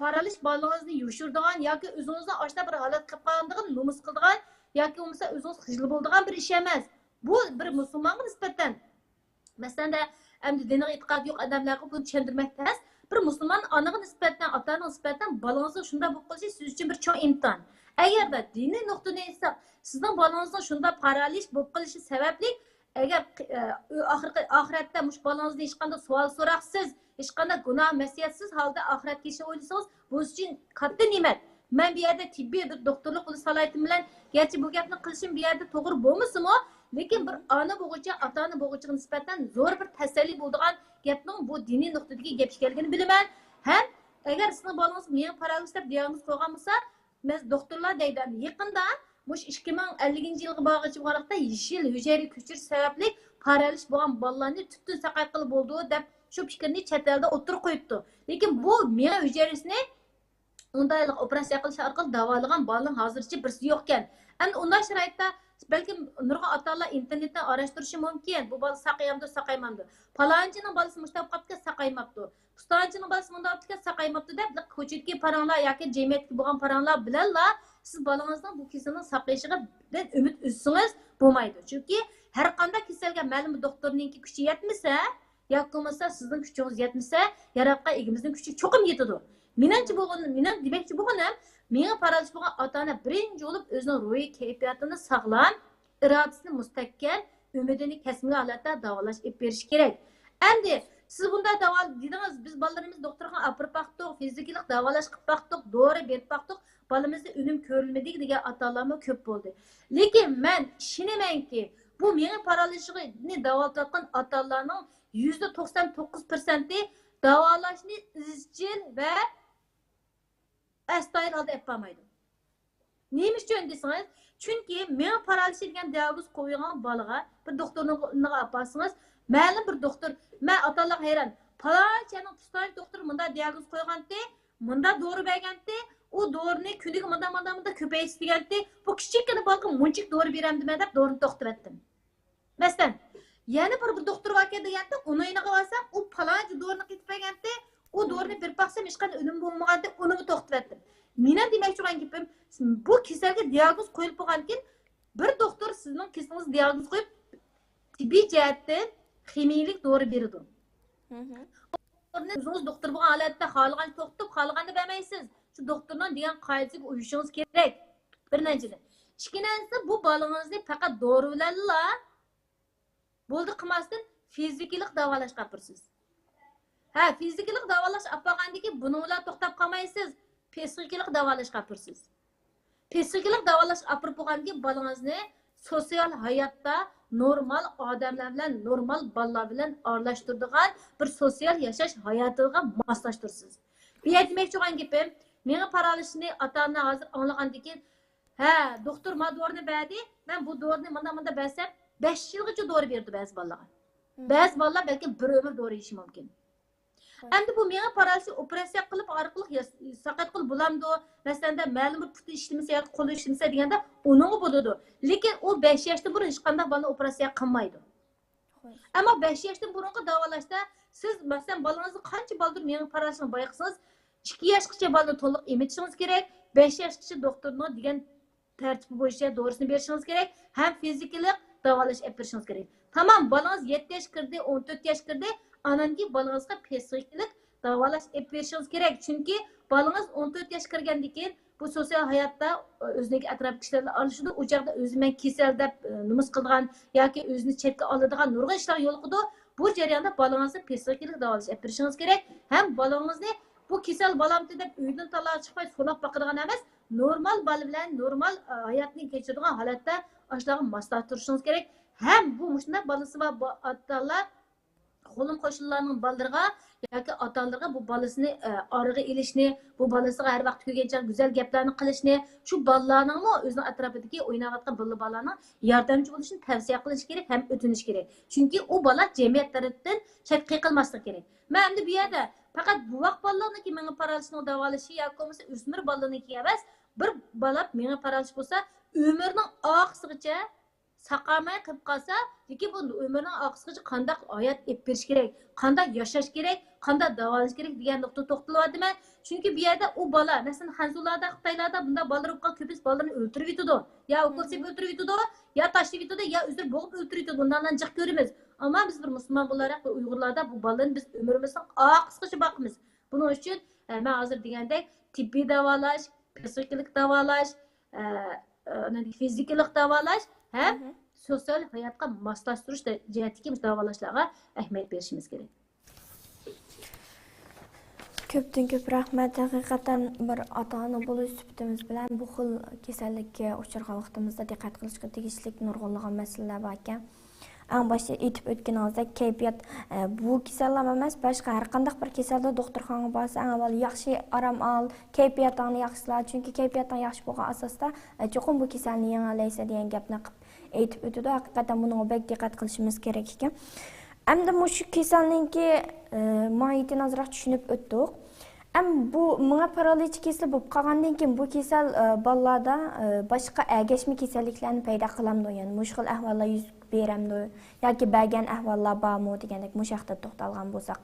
پارالىچ بالىڭىزنى يوشۇرىدىغان ياكى ئۆزىڭىزنىڭ ئاشۇنداق بىر ھالەتكە كېلىپ قالغانلىقىنى نومۇس قىلىدىغان ياكى بولمىسا ئۆزىڭىز خىجىل بولىدىغان بىر ئىش ئەمەس. بۇ بىر مۇسۇلمانغا نىسبەتەن، مەسىلەن، ئەمدى دىنىغا ئېتىقادى يوق ئادەملەرگە بۇنى چۈشەندۈرمەك تەس. بىر مۇسۇلمان ئانىغا نىسبەتەن، ئاتا-ئانىغا نىسبەتەن بالىڭىزنىڭ شۇنداق بولۇپ قېلىشى سىز ئۈچۈن بىر چوڭ ئىمتىھان. ئەگەردە دىنىي نۇقتىدىن ئېيتساق، سىزنىڭ بالىڭىزنىڭ شۇنداق پارالىچ بولۇپ قېلىشى سەۋەبلىك ئەگەر، ئە، ئاخىرقى، ئاخىرەتتە مۇشۇ بالىڭىزدىن ھېچقانداق سوئال سوراقسىز، ھېچقانداق گۇناھ مەسىيەتسىز ھالدا ئاخىرەتكە كېلىشنى ئويلىسىڭىز، بۇ سىز ئۈچۈن كاتتا نېمەت. مەن بۇ يەردە تېببىي بىر دوختۇرلۇق بولۇش سالاھىيىتىم بىلەن، گەرچە بۇ گەپنى قىلىشىم بۇ يەردە توغرا بولمىسىمۇ، لېكىن بىر ئانا بوغۇچى، ئاتا-ئانا بوغۇچىغا نىسبەتەن زور بىر تەسەللى بولىدىغان گەپنىڭ بۇ دىنىي نۇقتىدىكى گەپ ئىكەنلىكىنى بىلىمەن. ھەم ئەگەر سىزنىڭ بالىڭىز مېڭە پارالىچ دەپ دىئاگنوز قويغان بولسا، مەن دوختۇرلار دەيدۇ، يېقىندا مۇشۇ ئىككى مىڭ ئەللىكىنچى يىلغا بارغىچە بارلىقتا يېشىل ھۈجەيرە كۆچۈرۈش سەۋەبلىك پارالىچ بولغان بالىلارنى تۈپتىن ساقايتقىلى بولىدۇ دەپ شۇ پىكىرنى چەت ئەلدە ئوتتۇرىغا قويۇپتۇ. لېكىن بۇ مېڭە ھۈجەيرىسىنى ئۇنداق ئوپېراتسىيە قىلىش ئارقىلىق داۋالىغان بالىنىڭ ھازىرچە بىرسى يوقكەن. ئەمدى ئۇنداق شارائىتتا بەلكىم نۇرغۇن ئاتا-ئانىلار ئىنتېرنېتتىن ئاراشتۇرۇشى مۇمكىن، بۇ بالا ساقىيامدۇ، ساقايمامدۇ؟ پالانچىنىڭ بالىسى مۇشۇنداق بولۇپ قاپتىكەن، ساقايماپتۇ. پۇستانچىنىڭ بالىسى مۇنداق بولۇپتىكەن، ساقايماپتۇ دەپ، كوچىدىكى پاراڭلار ياكى جەمئىيەتتىكى بولغان پاراڭلار بىلەنلا سىز بالىڭىزنىڭ بۇ كېسىلىنىڭ ساقىيىشىغا ئۈمىد ئۈزسىڭىز بولمايدۇ. چۈنكى ھەر قانداق كېسەلگە مەلۇم بىر دوختۇرنىڭكى كۈچى يەتمىسە، ياكى بولمىسا سىزنىڭ كۈچىڭىز يەتمىسە، ياراتقان ئىگىمىزنىڭ كۈچى چوقۇم يېتىدۇ. مېنىڭچە بولغىنىم، مېنىڭ دېمەكچى بولغىنىم، مېڭە پارالىچ بولغان ئاتا-ئانا بىرىنچى بولۇپ ئۆزىنىڭ روھىي كەيپىياتىنى ساغلام، ئىرادىسىنى مۇستەھكەم، ئۈمىدىنى كەسمىگەن ھالەتتە داۋالاش ئېلىپ بېرىشى كېرەك. ئەمدى سىز بۇنداق داۋا دېدىڭىز، بىز بالىلىرىمىزنى دوختۇرخانىغا ئاپىرىپ باقتۇق، فىزىكىلىق داۋالاش قىلىپ باقتۇق، دورا بېرىپ باقتۇق، بالىمىزدا ئۈنۈم كۆرۈلمىدى دېگەن ئاتا-ئانىلارمۇ كۆپ بولدى. لېكىن مەن ئىشىنىمەنكى، بۇ مېڭە پارالىچىنى داۋالىتىۋاتقان ئاتا-ئانىلارنىڭ يۈزدە توقسان توققۇز پىرسەنتى داۋالاشنى ئىزچىل ۋە ئەستايىدىل ھالدا ئېلىپ بارمايدۇ. نېمە ئۈچۈن دېسىڭىز، چۈنكى مېڭە پارالىچى دېگەن دىئاگنوز قويۇلغان بالىغا بىر دوختۇرنىڭ ئالدىغا ئاپارسىڭىز، مەلۇم بىر دوختۇر، مەن ئاتا-ئانىلارغا ھەيران، پالانچىنىڭ پۇستانچى دوختۇرى مۇنداق دىئاگنوز قويغانتى، مۇنداق دورا بەرگەنتى، ئۇ دورىنى كۈنىگە مۇنداق، مۇنداق، مۇنداق كۆپەيتسە دېگەنتى، بۇ كىچىككىنە بالىغا مۇنچىلىك دورا بېرەمدىمەن دەپ دورىنى توختىتىۋەتتىم. مەسىلەن، يەنە بىر، بىر دوختۇر باركەن دېگەنتى، ئۇنىڭ يېنىغا بارسام، ئۇ پالانچى دورىنى قېتىپ بەرگەنتى، ئۇ دورىنى بېرىپ باقسام، ھېچقانداق ئۈنۈم بولمىغانتى، ئۇنىمۇ توختىتىۋەتتىم. مېنىڭ دېمەكچى بولغان گېپىم، بۇ كېسەلگە دىئاگنوز قويۇلۇپ بولغاندىن كېيىن، بىر دوختۇر سىزنىڭ كېسىلىڭىزگە دىئاگنوز قويۇپ، تېببىي جەھەتتىن خىمىيىلىك دورا بېرىدۇ. مھم. دورىنى ئۆزىڭىز دوختۇر بولغان ھالەتتە خالىغانچە توختىتىپ، خالىغاندا بەرمەيسىز. شۇ دوختۇرنىڭ دېگەن قائىدىسىگە ئۇيۇشۇڭىز كېرەك. بىرىنچىدىن. ئىككىنچىسى، بۇ بالىڭىزنى پەقەت دورا بىلەنلا بولدى قىلماستىن فىزىكىلىق داۋالاشقا ئاپىرىسىز. ھە، فىزىكىلىق داۋالاش ئاپارغاندىن كېيىن بۇنىڭ بىلەن توختاپ قالمايسىز، پسىخىكىلىق داۋالاشقا ئاپىرىسىز. پسىخىكىلىق داۋالاشقا ئاپىرىپ بولغاندىن كېيىن بالىڭىزنى سوتسىيال ھاياتتا نورمال ئادەملەر بىلەن، نورمال بالىلار بىلەن ئارىلاشتۇرىدىغان بىر سوتسىيال ياشاش ھاياتىغا ماسلاشتۇرىسىز. بۇ يەردە دېمەكچى بولغان گېپىم، مېڭە پارالىچىنى ئاتا-ئانىلار ھازىر ئاڭلىغاندىن كېيىن، ھە، دوختۇر مانا دورىنى بەردى، مەن بۇ دورىنى مانا مۇنداق بەرسەم، بەش يىلغىچە دورا بېرىدۇ بەزى بالىلارغا. مم. بەزى بالىلار بەلكىم بىر ئۆمۈر دورا يېيىشى مۇمكىن. ھوي. ئەمدى بۇ مېڭە پارالىچى ئوپېراتسىيە قىلىپ ئارقىلىق ياس-، ساقايتقىلى بولامدۇ؟ مەسىلەن، مەلۇم بىر پۇتى ئىشلىمىسە ياكى قولى ئىشلىمىسە دېگەندە، ئۇنىڭغا بولىدۇ. لېكىن ئۇ بەش ياشتىن بۇرۇن ھېچقانداق بالىنى ئوپېراتسىيە قىلمايدۇ. ئەمما بەش ياشتىن بۇرۇنقى داۋالاشتا سىز، مەسىلەن، بالىڭىزنى قانچە بالدۇر مېڭە پارالىچىنى بايقىسىڭىز، ئىككى ياشقىچە بالىنى تولۇق ئېمىتىشىڭىز كېرەك، بەش ياشقىچە دوختۇرنىڭ دېگەن تەرتىپى بويىچە دورىسىنى بېرىشىڭىز كېرەك ھەم فىزىكىلىق داۋالاش ئېلىپ بېرىشىڭىز كېرەك. تامام، بالىڭىز يەتتە ياشقا كىردى، ئون تۆت ياشقا كىردى، ئاندىن كېيىن بالىڭىزغا پسىخىكىلىق داۋالاش ئېلىپ بېرىشىڭىز كېرەك. چۈنكى بالىڭىز ئون تۆت ياشقا كىرگەندىن كېيىن بۇ سوتسىيال ھاياتتا، ئۆزىنىڭكى ئەتراپتىكى كىشىلەر بىلەن ئارىلىشىدۇ. ئۇ چاغدا ئۆزىنى مەن كېسەل دەپ، نومۇس قىلىدىغان ياكى ئۆزىنى چەتكە ئالىدىغان نۇرغۇن ئىشلار يولۇقىدۇ. بۇ جەرياندا بالىڭىزنى پسىخىكىلىق داۋالاش ئېلىپ بېرىشىڭىز كېرەك. ھەم بالىڭىزنى بۇ كېسەل بالامتى دەپ ئۆيدىن تالا چىقماي سوراپ باقىدىغان ئەمەس، نورمال بالا بىلەن نورمال، ئە، ھاياتنى كەچۈرىدىغان ھالەتتە ئاشۇلارغا ماسلاشتۇرۇشىڭىز كېرەك. ھەم بۇ مۇشۇنداق بالىسى بار با-، ئاتا-ئانىلار قولۇم-قوشنىلارنىڭ بالىلىرىغا ياكى ئاتا-ئانىلىرىغا بۇ بالىسىنى، ئە، ئارىغا ئېلىشنى، بۇ بالىسىغا ھەر ۋاقىت كۈلگەن چاغ گۈزەل گەپلەرنى قىلىشنى، شۇ بالىلارنىڭمۇ ئۆزىنىڭ ئەتراپىدىكى ئويناۋاتقان بالىلار، بالىلارنىڭ ياردەمچى بولۇشىنى تەۋسىيە قىلىش كېرەك ھەم ئۆتۈنۈش كېرەك. چۈنكى ئۇ بالا جەمئىيەت تەرىپىدىن چەتكە قېقىلماسلىقى كېرەك. مەن ئەمدى بۇ يەردە پەقەت بوۋاق بالىلارنىڭكى مېڭە پارالىچىنىڭ داۋالىشى ياكى بولمىسا ئۆسمۈر بالىلارنىڭكى ئەمەس، بىر بالا مېڭە پارالىچ بولسا، ئۆمرىنىڭ ئاخىرىغىچە ساقالماي قېلىپ قالسا، لېكىن بۇ ئۆمرىنىڭ ئاخىرىغىچە قانداق ھايات ئېلىپ بېرىش كېرەك، قانداق ياشاش كېرەك، قانداق داۋالاش كېرەك دېگەن نۇقتىدا توختىلىۋاتىمەن. چۈنكى بۇ يەردە ئۇ بالا، مەسىلەن، خەنزۇلاردا، خىتايلاردا بۇنداق بالىلار بولۇپ قالغان كۆپىنچە بالىلىرىنى ئۆلتۈرۈۋېتىدۇ. يا ئوكۇل سېلىپ ئۆلتۈرۈۋېتىدۇ، يا تاشلىۋېتىدۇ، يا ئۆزلىرى بوغۇپ ئۆلتۈرۈۋېتىدۇ. بۇنداقلارنى جىق كۆرىمىز. ئەمما بىز بىر مۇسۇلمان بولاراق بۇ ئۇيغۇرلاردا بۇ بالىلارنى بىز ئۆمرىمىزنىڭ ئاخىرىغىچە باقىمىز. بۇنىڭ ئۈچۈن، ئە، مەن ھازىر دېگەندەك تېببىي داۋالاش، پسىخىكىلىق داۋالاش، ئە، ئە، فىزىكىلىق داۋالاش ھەم مھم. سوتسىيال ھاياتقا ماسلاشتۇرۇش دە-، جەھەتتىكى داۋالاشلارغا ئەھمىيەت بېرىشىمىز كېرەك. كۆپتىن كۆپ رەھمەت. ھەقىقەتەن بىر ئاتا-ئانا بولۇش سۈپىتىمىز بىلەن بۇ خىل كېسەللىككە ئۇچرىغان ۋاقتىمىزدا دىققەت قىلىشقا تېگىشلىك نۇرغۇنلىغان مەسىلىلەر باركەن. ئەڭ باشتا ئېيتىپ ئۆتكىنىڭىزدەك، كەيپىيات، ئە، بۇ كېسەللەرلا ئەمەس، باشقا ھەر قانداق بىر كېسەلدە دوختۇرخانىغا بارسا، ئەڭ ئاۋۋال ياخشى ئارام ئال، كەيپىياتىڭنى ياخشىلا. چۈنكى كەيپىياتىڭ ياخشى بولغان ئاساستا، ئە، چوقۇم بۇ كېسەلنى يېڭەلەيسەن دېگەن گەپنى قىپ ئېيتىپ ئۆتىدۇ. ھەقىقەتەن بۇنىڭغا بەك دىققەت قىلىشىمىز كېرەك ئىكەن. ئەمدى مۇشۇ كېسەلنىڭكى، ئە، ماھىيىتىنى ئازراق چۈشىنىپ ئۆتتۇق. ئەم، بۇ مېڭە پارالىچى كېسىلى بولۇپ قالغاندىن كېيىن بۇ كېسەل، ئە، بالىلاردا، ئە، باشقا ئەگەشمە كېسەللىكلەرنى پەيدا قىلامدۇ؟ يەنى مۇشۇ خىل ئەھۋاللار يۈز بېرەمدۇ؟ ياكى بەرگەن ئەھۋاللار بارمۇ دېگەندەك مۇشۇ ھەقتە توختالغان بولساق.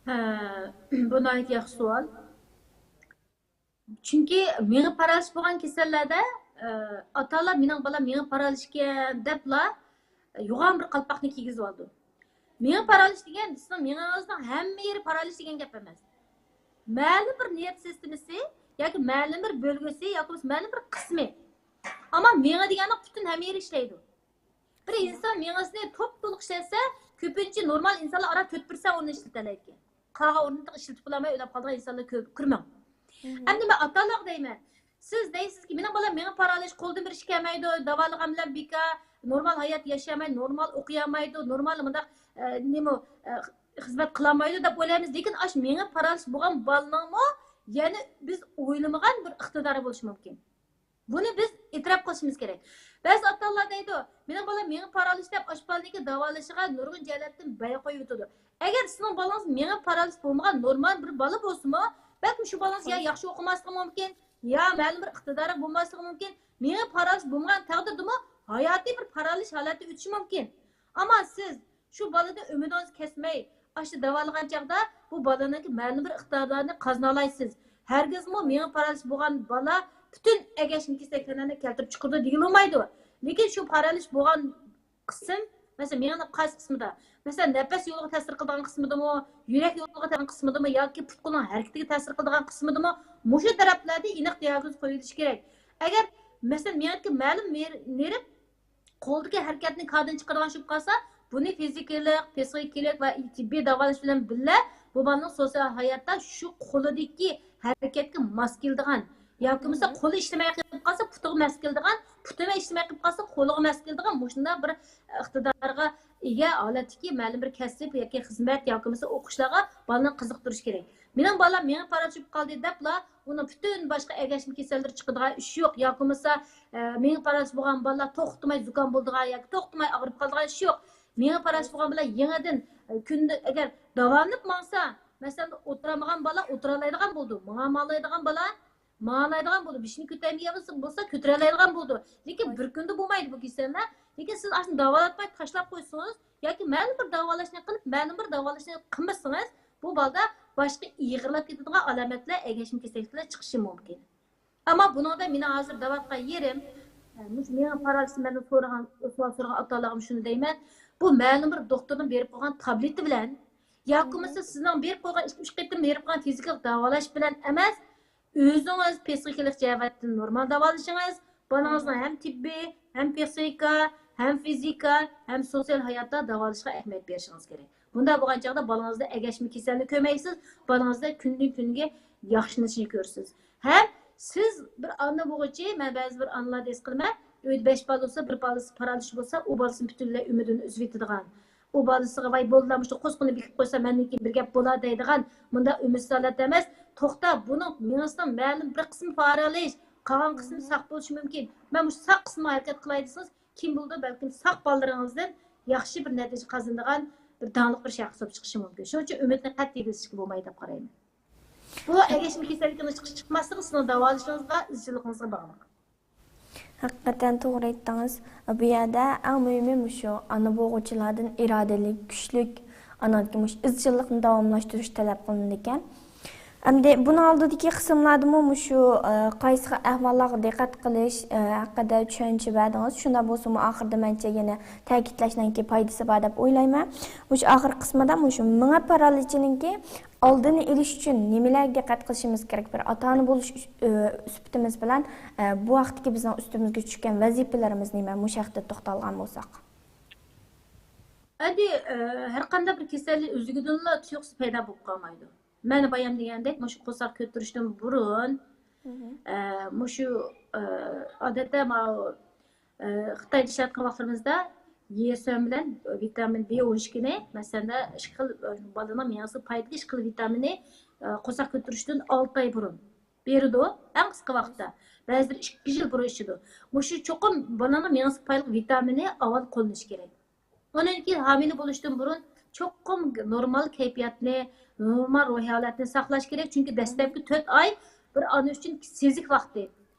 ھە، بۇ ناھايىتى ياخشى سوئال. چۈنكى مېڭە پارالىچ بولغان كېسەللەردە، ئە، ئاتا-ئانىلار مېنىڭ بالام مېڭە پارالىچكەن دەپلا يوغان بىر قالپاقنى كىيگۈزۈۋالىدۇ. مېڭە پارالىچ دېگەن سىزنىڭ مېڭىڭىزنىڭ ھەممە يېرى پارالىچ دېگەن گەپ ئەمەس. مەلۇم بىر نېرۋا سىستېمىسى ياكى مەلۇم بىر بۆلگۈسى ياكى بولمىسا مەلۇم بىر قىسمى. ئەمما مېڭە دېگەننىڭ پۈتۈن ھەممە يېرى ئىشلەيدۇ. بىر ئىنسان مېڭىسىنى توپتولۇق ئىشلەتسە، كۆپىنچە نورمال ئىنسانلار ئاران تۆت پىرسەنت ئورنىنى ئىشلىتەلەيدىكەن. قالغان ئورنىنى ئىشلىتىپ بولالماي ئۆلۈپ قالىدىغان ئىنسانلار كۆپ، كۆرمەڭ. ئەمدى مەن ئاتا-ئانىلارغا دەيمەن، سىز دەيسىزكى، مېنىڭ بالام مېڭە پارالىچ، قولىدىن بىر ئىش كەلمەيدۇ، داۋالىغان بىلەن بىكار، نورمال ھايات ياشىيالمايدۇ، نورمال ئوقۇيالمايدۇ، نورمال مۇنداق، ئە، نېمە، ئە، خىزمەت قىلالمايدۇ دەپ ئويلايمىز. لېكىن ئاشۇ مېڭە پارالىچ بولغان بالىنىڭمۇ يەنە بىز ئويلىمىغان بىر ئىقتىدارى بولۇشى مۇمكىن. بۇنى بىز ئېتىراپ قىلىشىمىز كېرەك. بەزى ئاتا-ئانىلار دەيدۇ، مېنىڭ بالام مېڭە پارالىچ دەپ ئاشۇ بالىنىڭكى داۋالىشىغا نۇرغۇن جەھەتتىن بەيە قويۇۋېتىدۇ. ئەگەر سىزنىڭ بالىڭىز مېڭە پارالىچ بولمىغان نورمال بىر بالا بولسىمۇ، بەلكىم شۇ بالىڭىز يا ياخشى ئوقۇماسلىقى مۇمكىن، يا مەلۇم بىر ئىقتىدارى بولماسلىقى مۇمكىن. مېڭە پارالىچ بولمىغان تەقدىردىمۇ ھاياتىي بىر پارالىچ ھالەتتە ئۆتۈشى مۇمكىن. ئەمما سىز شۇ بالىدىن ئۈمىدىڭىزنى كەسمەي، ئاشۇ داۋالىغان چاغدا بۇ بالىنىڭكى مەلۇم بىر ئىقتىدارلارنى قازىنالايسىز. ھەرگىزمۇ مېڭە پارالىچ بولغان بالا پۈتۈن ئەگەشمە كېسەللىكلەرنى كەلتۈرۈپ چىقىرىدۇ دېگىلى بولمايدۇ. لېكىن شۇ پارالىچ بولغان قىسىم، مەسىلەن، مېڭىنىڭ قايسى قىسمىدا؟ مەسىلەن، نەپەس يولىغا تەسىر قىلىدىغان قىسمىدىمۇ، يۈرەك يولىغا تەسىر قىلىدىغان قىسمىدىمۇ ياكى پۇت-قولنىڭ ھەرىكىتىگە تەسىر قىلىدىغان قىسمىدىمۇ؟ مۇشۇ تەرەپلەردە ئېنىق دىئاگنوز قويۇلۇشى كېرەك. ئەگەر، مەسىلەن، مېڭىدىكى مەلۇم نېرۋ قولدىكى ھەرىكەتنى كادىن چىقىرىدىغان بولۇپ قالسا، بۇنى فىزىكىلىق، پسىخىكىلىق ۋە تېببىي داۋالاش بىلەن بىللە بۇ بالىنىڭ سوتسىيال ھاياتتا شۇ قولىدىكى ھەرىكەتكە ماس كېلىدىغان ياكى بولمىسا قولى ئىشلىمەي قېلىپ قالسا پۇتىغا ماس كېلىدىغان، پۇتى ئىشلىمەي قېلىپ قالسا قولىغا ماس كېلىدىغان مۇشۇنداق بىر ئىقتىدارغا ئىگە ھالەتتىكى مەلۇم بىر كەسىپ ياكى خىزمەت ياكى بولمىسا ئوقۇشلارغا بالىنى قىزىقتۇرۇش كېرەك. مېنىڭ بالام مېڭە پارالىچ بولۇپ قالدى دەپلا ئۇنىڭ پۈتۈن باشقا ئەگەشمە كېسەللىرى چىقىدىغان ئىش يوق. ياكى بولمىسا، ئە، مېڭە پارالىچ بولغان بالىلار توختىماي زۇكام بولىدىغان ياكى توختىماي ئاغرىپ قالىدىغان ئىش يوق. مېڭە پارالىچ بولغان بالىلار يېڭىدىن، ئە، كۈندە ئەگەر داۋالىنىپ ماڭسا، مەسىلەن، ئولتۇرالمىغان بالا ئولتۇرالايدىغان بولىدۇ. ماڭالايدىغان بالا ماڭالايدىغان بولىدۇ. بېشىنى كۆتۈرمىگەن بولسا كۆتۈرەلەيدىغان بولىدۇ. لېكىن بىر كۈندە بولمايدۇ بۇ كېسەللەر. لېكىن سىز ئاشۇنى داۋالاتماي تاشلاپ قويسىڭىز ياكى مەلۇم بىر داۋالاشنى قىلىپ، مەلۇم بىر داۋالاشنى قىلمىسىڭىز، بۇ بالىدا باشقا ئېغىرلاپ كېتىدىغان ئالامەتلەر، ئەگەشمە كېسەللىكلەر چىقىشى مۇمكىن. ئەمما بۇنىڭدا مېنىڭ ھازىر دەۋاتقان يېرىم، ئە، مۇشۇ مېڭە پارالىچى مەندىن سورىغان، سوئال سورىغان ئاتا-ئانىلارغىمۇ شۇنى دەيمەن، بۇ مەلۇم بىر دوختۇردىن بېرىپ قويغان تابلېتى بىلەن ياكى بولمىسا سىزنىڭ بېرىپ قويغان ئىككى، ئۈچ قېتىم بېرىپ قويغان فىزىكىلىق داۋالاش بىلەن ئەمەس، ئۆزىڭىز پسىخىكىلىق جەھەتتىن نورمال داۋالىشىڭىز، بالىڭىزنىڭ ھەم تېببىي، ھەم پسىخىكا، ھەم فىزىكا، ھەم سوتسىيال ھاياتتا داۋالىشىغا ئەھمىيەت بېرىشىڭىز كېرەك. بۇنداق بولغان چاغدا بالىڭىزدا ئەگەشمە كېسەلنى كۆرمەيسىز، بالىڭىزدا كۈندىن-كۈنگە ياخشىلىنىشىنى كۆرىسىز. ھەم سىز بىر ئانا بولغۇچى، مەن بەزى بىر ئانىلاردا ھېس قىلىمەن، ئۆيدە بەش بالا بولسا، بىر بالىسى پارالىچ بولسا، ئۇ بالىسىنى پۈتۈنلەي ئۈمىدىنى ئۈزۈۋېتىدىغان. ئۇ بالىسىغا، ۋاي، بولدىلا، مۇشۇ قوسۇقنى بېكىتىپ قويسا، مەندىن كېيىن بىر گەپ بولار دەيدىغان مۇنداق ئۈمىدسىز ھالەت ئەمەس. توختا، بۇنىڭ مېڭىسىنىڭ مەلۇم بىر قىسمى پارالىچ، قالغان قىسمى ساق بولۇشى مۇمكىن. مەن مۇشۇ ساق قىسمىغا ھەرىكەت قىلاي دېسىڭىز، كىم بىلىدۇ، بەلكىم ساق بالىلىرىڭىزدىن ياخشى بىر نەتىجە قازىنىدىغان بىر داڭلىق بىر شەخس بولۇپ چىقىشى مۇمكىن. شۇنىڭ ئۈچۈن ئۈمىدنى قەتئىي ئۈزۈشكە بولمايدۇ دەپ قارايمەن. بۇ ئەگەشمە كېسەللىكىنىڭ چىقىش چىقماسلىقى سىزنىڭ داۋالىشىڭىزغا، ئىزچىللىقىڭىزغا باغلىق. ھەقىقەتەن توغرا ئېيتتىڭىز. بۇ يەردە ئەڭ مۇھىمى مۇشۇ ئانا بوغۇچىلاردىن ئىرادىلىك، كۈچلۈك، ئانىڭدىكى مۇشۇ ئىزچىللىقنى داۋاملاشتۇرۇش تەلەپ قىلىنىدىكەن. ئەمدى بۇنىڭ ئالدىدىكى قىسىملاردىمۇ مۇشۇ، ئە، قايسى خىل ئەھۋاللارغا دىققەت قىلىش، ئە، ھەققىدە چۈشەنچە بەردىڭىز. شۇنداق بولسىمۇ ئاخىرىدا مەنچە يەنە تەكىتلەشنىڭكى پايدىسى بار دەپ ئويلايمەن. مۇشۇ ئاخىرقى قىسمىدا مۇشۇ مېڭە پارالىچىنىڭكى ئالدىنى ئېلىش ئۈچۈن نېمىلەرگە دىققەت قىلىشىمىز كېرەك؟ بىر ئاتا-ئانا بولۇش ئۈس-، ئۆ، سۈپىتىمىز بىلەن، ئە، بۇ ھەقتىكى بىزنىڭ ئۈستىمىزگە چۈشكەن ۋەزىپىلىرىمىز نېمە؟ مۇشۇ ھەقتە توختالغان بولساق. ئەمدى، ئە، ھەر قانداق بىر كېسەللىك ئۆزلۈكىدىنلا تۇيۇقسىز پەيدا بولۇپ قالمايدۇ. مەن بايام دېگەندەك، مۇشۇ قورساق كۆتۈرۈشتىن بۇرۇن، ئە، مۇشۇ، ئە، ئادەتتە ماۋۇ، ئە، خىتايدا ئىشلەۋاتقان ۋاقىتلىرىمىزدا يېسۆن بىلەن ۋىتامىن بى ئون ئىككىنى، مەسىلەن، ئىككى خىل، بالىنىڭ مېڭىسىگە پايدىلىق ئىككى خىل ۋىتامىننى، ئە، قورساق كۆتۈرۈشتىن ئالتە ئاي بۇرۇن بېرىدۇ. ئەڭ قىسقا ۋاقىتتا. بەزىلىرى ئىككى يىل بۇرۇن ئىچىدۇ. مۇشۇ چوقۇم بالىنىڭ مېڭىسىگە پايدىلىق ۋىتامىننى ئاۋۋال قوللىنىش كېرەك. ئۇنىڭدىن كېيىن ھامىلە بولۇشتىن بۇرۇن چوقۇم نورمال كەيپىياتنى، نورمال روھىي ھالەتنى ساقلاش كېرەك. چۈنكى دەسلەپكى تۆت ئاي بىر ئانا ئۈچۈن سېزىك ۋاقتى.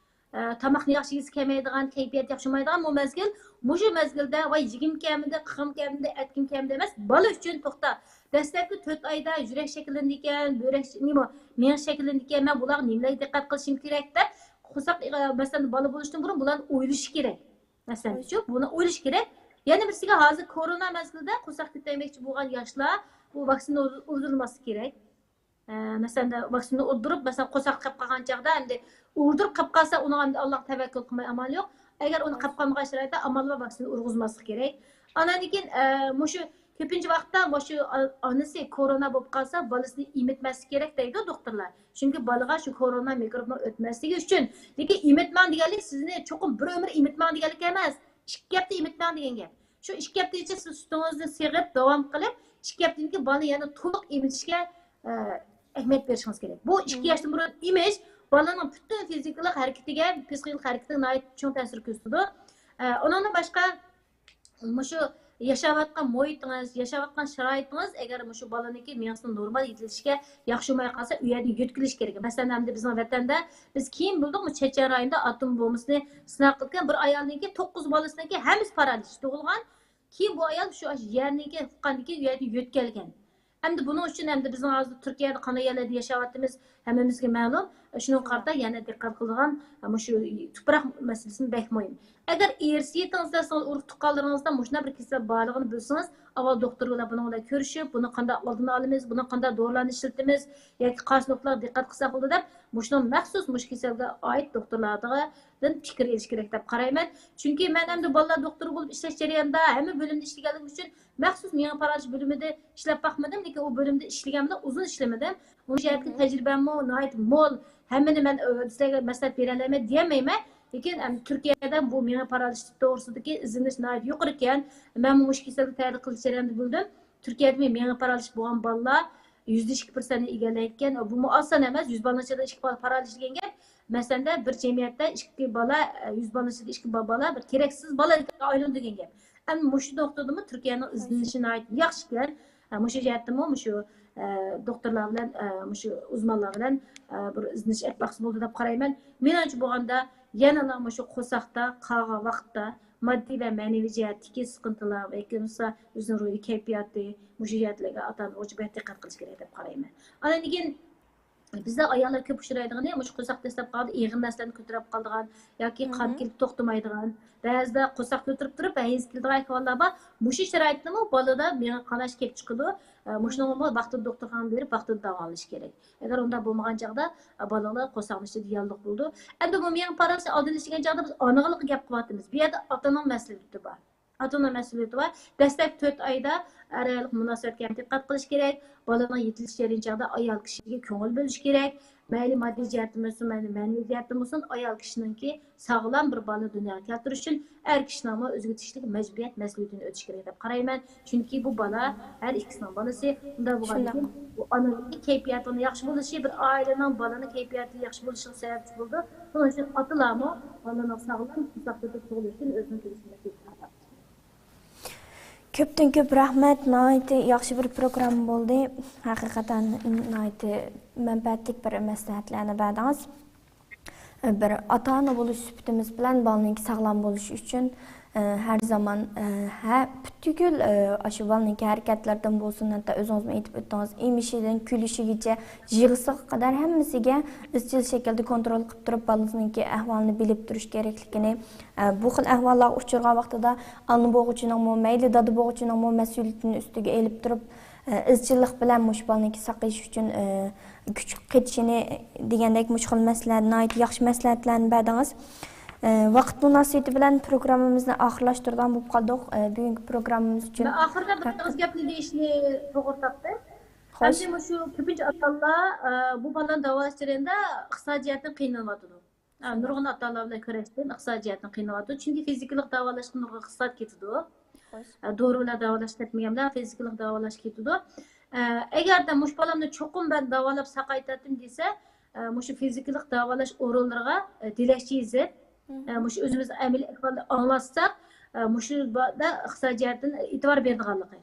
ئە، تاماقنى ياخشى يېگۈسى كەلمەيدىغان، كەيپىياتى ياخشى بولمايدىغان بۇ مەزگىل، مۇشۇ مەزگىلدە ۋاي يېگۈم كەلمىدى، قىغىم كەلمىدى، ئەتكۈم كەلمىدى ئەمەس، بالا ئۈچۈن توختا. دەسلەپكى تۆت ئايدا يۈرەك شەكىللىنىدىكەن، بۆرەك، نېمە، مېڭە شەكىللىنىدىكەن، مەن بۇلارغا نېمىلەرگە دىققەت قىلىشىم كېرەك دەپ، قورساق، مەسىلەن، بالا بولۇشتىن بۇرۇن بۇلارنى ئويلىشى كېرەك. مەسىلەن، شۇ، بۇنى ئويلىشى كېرەك. يەنە بىرسىگە، ھازىر كورونا مەزگىلىدە قورساق كۆتەرمەكچى بولغان ياشلار بۇ ۋاكسىنا ئۇردۇرماسلىقى كېرەك. ئە، مەسىلەن، ۋاكسىنا ئۇردۇرۇپ، مەسىلەن، قورساق قېپىپ قالغان چاغدا، ئەمدى ئۇردۇرۇپ قېپىپ قالسا، ئۇنىڭ ئەمدى ئاللاغا تەۋەككۈل قىلماي ئامال يوق. ئەگەر ئۇنى قېپىپ قالمىغان شارائىتتا ئامال بار ۋاكسىنا ئۇرغۇزماسلىق كېرەك. ئاندىن كېيىن، ئە، مۇشۇ كۆپىنچە ۋاقىتتا مۇشۇ ئا-، ئانىسى كورونا بولۇپ قالسا، بالىسىنى ئېمىتمەسلىك كېرەك دەيدۇ دوختۇرلار. چۈنكى بالىغا شۇ كورونا مىكروبنىڭ ئۆتمەسلىكى ئۈچۈن. لېكىن ئېمىتمەڭ دېگەنلىك سىزنى چوقۇم بىر ئۆمۈر ئېمىتمەڭ دېگەنلىك ئەمەس. ئىككى ھەپتە ئېمىتمەڭ دېگەن گەپ. شۇ ئىككى ھەپتىگىچە سىز سۈتىڭىزنى سېغىپ داۋام قىلىپ، ئىككى ھەپتىدىن كېيىن بالىنى يەنە تولۇق ئېمىتىشكە، ئە، ئەھمىيەت بېرىشىڭىز كېرەك. بۇ ئىككى ياشتىن بۇرۇن ئېمىش بالىنىڭ پۈتۈن فىزىكىلىق ھەرىكىتىگە، پسىخىكىلىق ھەرىكىتىگە ناھايىتى چوڭ تەسىر كۆرسىتىدۇ. ئە، ئۇنىڭدىن باشقا، مۇشۇ ياشاۋاتقان مۇھىتىڭىز، ياشاۋاتقان شارائىتىڭىز، ئەگەر مۇشۇ بالىنىڭكى مېڭىسىنىڭ نورمال يېتىلىشىگە ياخشى بولماي قالسا، ئۇ يەردىن يۆتكىلىش كېرەك. مەسىلەن، ئەمدى بىزنىڭ ۋەتەندە بىز كېيىن بىلدۇقمۇ، چەچەن رايونىدا ئاتوم بومبىسىنى سىناق قىلغان بىر ئايالنىڭكى توققۇز بالىسىنىڭكى ھەممىسى پارالىچ تۇغۇلغان. كېيىن بۇ ئايال شۇ يەرنىڭكى، يۇققاندىن كېيىن ئۇ يەردىن يۆتكەلگەن. ئەمدى بۇنىڭ ئۈچۈن ئەمدى بىزنىڭ ھازىر تۈركىيەدە قانداق يەرلەردە ياشاۋاتىمىز، ھەممىمىزگە مەلۇم. شۇنىڭغا قارىتا يەنە دىققەت قىلىدىغان مۇشۇ تۇپراق مەسىلىسىمۇ بەك مۇھىم. ئەگەر ئىرسىيىتىڭىزدە سىڭىل ئۇرۇق تۇغقانلىرىڭىزدا مۇشۇنداق بىر كېسەل بارلىقىنى بىلسىڭىز، ئاۋۋال دوختۇر بىلەن بۇنىڭ بىلەن كۆرۈشۈپ، بۇنى قانداق ئالدىنى ئالىمىز، بۇنىڭ قانداق دورىلارنى ئىشلىتىمىز ياكى قايسى نۇقتىلارغا دىققەت قىلساق بولىدۇ دەپ، مۇشۇنىڭ مەخسۇس مۇشۇ كېسەلگە ئائىت دوختۇرلاردىن پىكىر ئېلىش كېرەك دەپ قارايمەن. چۈنكى مەن ئەمدى بالىلار دوختۇرى بولۇپ ئىشلەش جەريانىدا ھەممە بۆلۈمدە ئىشلىگەنلىكىم ئۈچۈن مەخسۇس مېڭە پارالىچ بۆلۈمىدە ئىشلەپ باقمىدىم، لېكىن ئۇ بۆلۈمدە ئىشلىگەنمەن، ئۇزۇن ئىشلىمىدىم. بۇ جەھەتتىكى تەجرىبەممۇ ناھايىتى مول. ھەممىنى مەن، ئە، سىلەرگە مەسلىھەت بېرەلەيمەن دېيەلمەيمەن. لېكىن، ئەم، تۈركىيەدە بۇ مېڭە پارالىچى توغرىسىدىكى ئىزدىنىش ناھايىتى يۇقىرى ئىكەن. مەنمۇ مۇشۇ كېسەلگە تەدىت قىلىش جەريانىدا بىلدىم. تۈركىيەدە مېڭە پارالىچ بولغان بالىلار يۈزدە ئىككى پىرسەنتنى ئىگىلەيدىكەن. بۇمۇ ئاز سان ئەمەس، يۈز بالىنىڭ ئىچىدە ئىككى بالا پارالىچ دېگەن گەپ. مەسىلەن، بىر جەمئىيەتتە ئىككى بالا، ئە، يۈز بالىنىڭ ئىچىدە ئىككى با-، بالا بىر كېرەكسىز بالا ئايلىنىدۇ دېگەن گەپ. ئەمما مۇشۇ نۇقتىدىمۇ تۈركىيەنىڭ ئىزدىنىشى ناھايىتى ياخشىكەن. ئە، مۇشۇ جەھەتتىمۇ مۇشۇ، ئە، دوختۇرلار بىلەن، ئە، مۇشۇ ئۇزمانلار بىلەن، ئە، بىر ئىزدىنىش ئېلىپ باقسا بولىدۇ دەپ قارايمەن. مېنىڭچە بولغاندا يەنىلا مۇشۇ قورساقتا قالغان ۋاقىتتا ماددىي ۋە مەنىۋى جەھەتتىكى سىقىنتىلار ۋە ياكى بولمىسا ئۆزىنىڭ روھىي كەيپىياتى، مۇشۇ جەھەتلەرگە ئاتا-ئانا بويىچە بەك دىققەت قىلىش كېرەك دەپ قارايمەن. ئاندىن كېيىن بىزدە ئاياللار كۆپ ئۇچرايدىغىنى، مۇشۇ قورساق دەسلەپ قالغاندا ئېغىر نەرسىلەرنى كۆتۈرۈپ قالىدىغان ياكى قان كېلىپ توختىمايدىغان، بەزىدە قورساق كۆتۈرۈپ تۇرۇپ ھەيز كېلىدىغان ئەھۋاللار بار. مۇشۇ شارائىتتىمۇ بالىدا مېڭە قاناش كېلىپ چىقىدۇ. ئە، مۇشۇنىڭغىمۇ ۋاقتىدا دوختۇرخانىغا بېرىپ، ۋاقتىدا داۋالىنىش كېرەك. ئەگەر ئۇنداق بولمىغان چاغدا، ئە، بالىلار قورساقنىڭ ئىچىدە ياللۇق بولىدۇ. ئەمدى بۇ مېڭە پارالىچى ئالدىنى ئېلىش دېگەن چاغدا بىز ئانىغىلىققا گەپ قىلىۋاتىمىز. بۇ يەردە ئاتىنىڭ مەسئۇلىيىتى بار. ئاتىنىڭ مەسئۇلىيىتى بار. دەسلەپكى تۆت ئايدا ئەر-ئاياللىق مۇناسىۋەتكە ھەم دىققەت قىلىش كېرەك. بالىنىڭ يېتىلىش جەريانى چاغدا ئايال كىشىگە كۆڭۈل بۆلۈش كېرەك. مەيلى ماددىي جەھەتتىن بولسۇن، مەيلى مەنىۋى جەھەتتىن بولسۇن، ئايال كىشىنىڭكى ساغلام بىر بالىنى دۇنياغا كەلتۈرۈش ئۈچۈن ئەر كىشىنىڭمۇ ئۆزىگە تېگىشلىك مەجبۇرىيەت، مەسئۇلىيىتىنى ئۆتەش كېرەك دەپ قارايمەن. چۈنكى بۇ بالا ھەر ئىككىسىنىڭ بالىسى. ئۇنداق بولغاندىكىن، بۇ ئانىنىڭكى كەيپىياتىنىڭ ياخشى بولۇشى بىر ئائىلىنىڭ، بالىنىڭ كەيپىياتى ياخشى بولۇشىغا سەۋەبچى بولىدۇ. شۇنىڭ ئۈچۈن ئاتىلارمۇ بالىنىڭ ساغلام، قورساق كۆتۈرۈپ تۇغۇلۇشى ئۈچۈن ئۆزىنىڭ تېگىشلىك مەسئۇلىيىتىنى ئادا قىلىشى كېرەك. كۆپتىن كۆپ رەھمەت، ناھايىتى ياخشى بىر پروگرامما بولدى. ھەقىقەتەن ناھايىتى مەنپەئەتلىك بىر مەسلىھەتلەرنى بەردىڭىز. بىر ئاتا-ئانا بولۇش سۈپىتىمىز بىلەن بالىنىڭكى ساغلام بولۇشى ئۈچۈن، ئە، ھەر زامان، ئە، ھە، پۈتۈگۈل، ئە، ئاشۇ بالىنىڭكى ھەرىكەتلىرىدىن بولسۇن، ھەتتا ئۆزىڭىزمۇ ئېيتىپ ئۆتتىڭىز، ئېمىشىدىن كۈلۈشىگىچە، يىغىسىغا قەدەر ھەممىسىگە ئىزچىل شەكىلدە كونترول قىلىپ تۇرۇپ، بالىنىڭكى ئەھۋالىنى بىلىپ تۇرۇش كېرەكلىكىنى، ئە، بۇ خىل ئەھۋاللارغا ئۇچرىغان ۋاقتىدا ئانا بولغۇچىنىڭمۇ، مەيلى دادا بولغۇچىنىڭمۇ مەسئۇلىيىتىنى ئۈستىگە ئېلىپ تۇرۇپ، ئىزچىللىق بىلەن مۇشۇ بالىنىڭكى ساقىيىشى ئۈچۈن، ئە، كۈچ قېتىشىنى دېگەندەك مۇشۇ خىل مەسلىھەت، ناھايىتى ياخشى مەسلىھەتلەرنى بەردىڭىز. ئە، ۋاقىت مۇناسىۋىتى بىلەن پروگراممىمىزنى ئاخىرلاشتۇرىدىغان بولۇپ قالدۇق. ئە، بۈگۈنكى پروگراممىمىز ئۈچۈن مەن ئاخىرىدا بىر ئېغىز گەپنى دېيىشنى توغرا تاپتىم. خوش. ئەمدى مۇشۇ كۆپىنچە ئاتا-ئانىلار، ئە، بۇ بالىلارنى داۋالاش جەريانىدا ئىقتىسادىي جەھەتتىن قىينىلىۋاتىدۇ. ئە، نۇرغۇن ئاتا-ئانىلار بىلەن كۆرۈشتۈم، ئىقتىسادىي جەھەتتىن قىينىلىۋاتىدۇ. چۈنكى فىزىكىلىق داۋالاشقا نۇرغۇن ئىقتىساد كېتىدۇ. داۋالاش، دورا بىلەن داۋالاش كەتمىگەن بىلەن فىزىكىلىق داۋالاش كېتىدۇ. ئە، ئەگەردە مۇشۇ بالامنى چوقۇم مەن داۋالاپ ساقايتاتتىم دېسە، ئە، مۇشۇ فىزىكىلىق داۋالاش ئورۇنلىرىغا، ئە، دېلەكچە يېزىپ، ئە، مۇشۇ ئۆزىمىز ئەمەلىي ئەھۋالدا ئاڭلاتساق، ئە، مۇشۇ باردا ئىقتىسادىي جەھەتتىن ئېتىبار بېرىدىغانلىقى.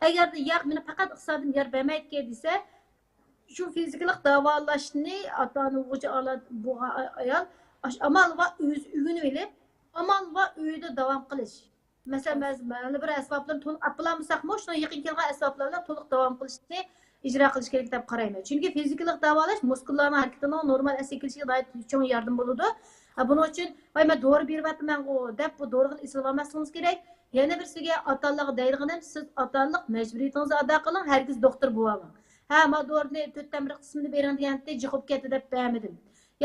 ئەگەردە ياق، مېنى پەقەت ئىقتىسادىم يار بەرمەيدىكەن دېسە، شۇ فىزىكىلىق داۋالاشنى ئاتا-ئانا بولغۇچى ئالا-، بولغان ئايال ئاش-، ئامال بار ئۆزى ئۆگىنىۋېلىپ، ئامال بار ئۆيدە داۋام قىلىش. مەسىلەن، بەزى مەلۇم بىر ئەسۋابلارنى تولۇق ئاپ بولالمىساقمۇ، شۇنىڭ يېقىن كېلىدىغان ئەسۋابلار بىلەن تولۇق داۋام قىلىشنى ئىجرا قىلىش كېرەك دەپ قارايمەن. چۈنكى فىزىكىلىق داۋالاش مۇسكۇللارنىڭ ھەرىكىتىنىڭ نورمال ئەسلىگە كېلىشىگە ناھايىتى چوڭ ياردىمى بولىدۇ. ھە، بۇنىڭ ئۈچۈن، ۋاي، مەن دورا بېرىۋاتىمەنغۇ دەپ، بۇ دورىغا ئېسىلىۋالماسلىقىڭىز كېرەك. يەنە بىرسىگە ئاتا-ئانىلارغا دەيدىغىنىم، سىز ئاتا-ئانىلىق مەجبۇرىيىتىڭىزنى ئادا قىلىڭ، ھەرگىز دوختۇر بولۇۋالماڭ. ھە، ما دورىنى تۆت تەمرە قىسمىنى بېرىڭ دېگەنتى، جىق بولۇپ كەتتى دەپ بەرمىدىم.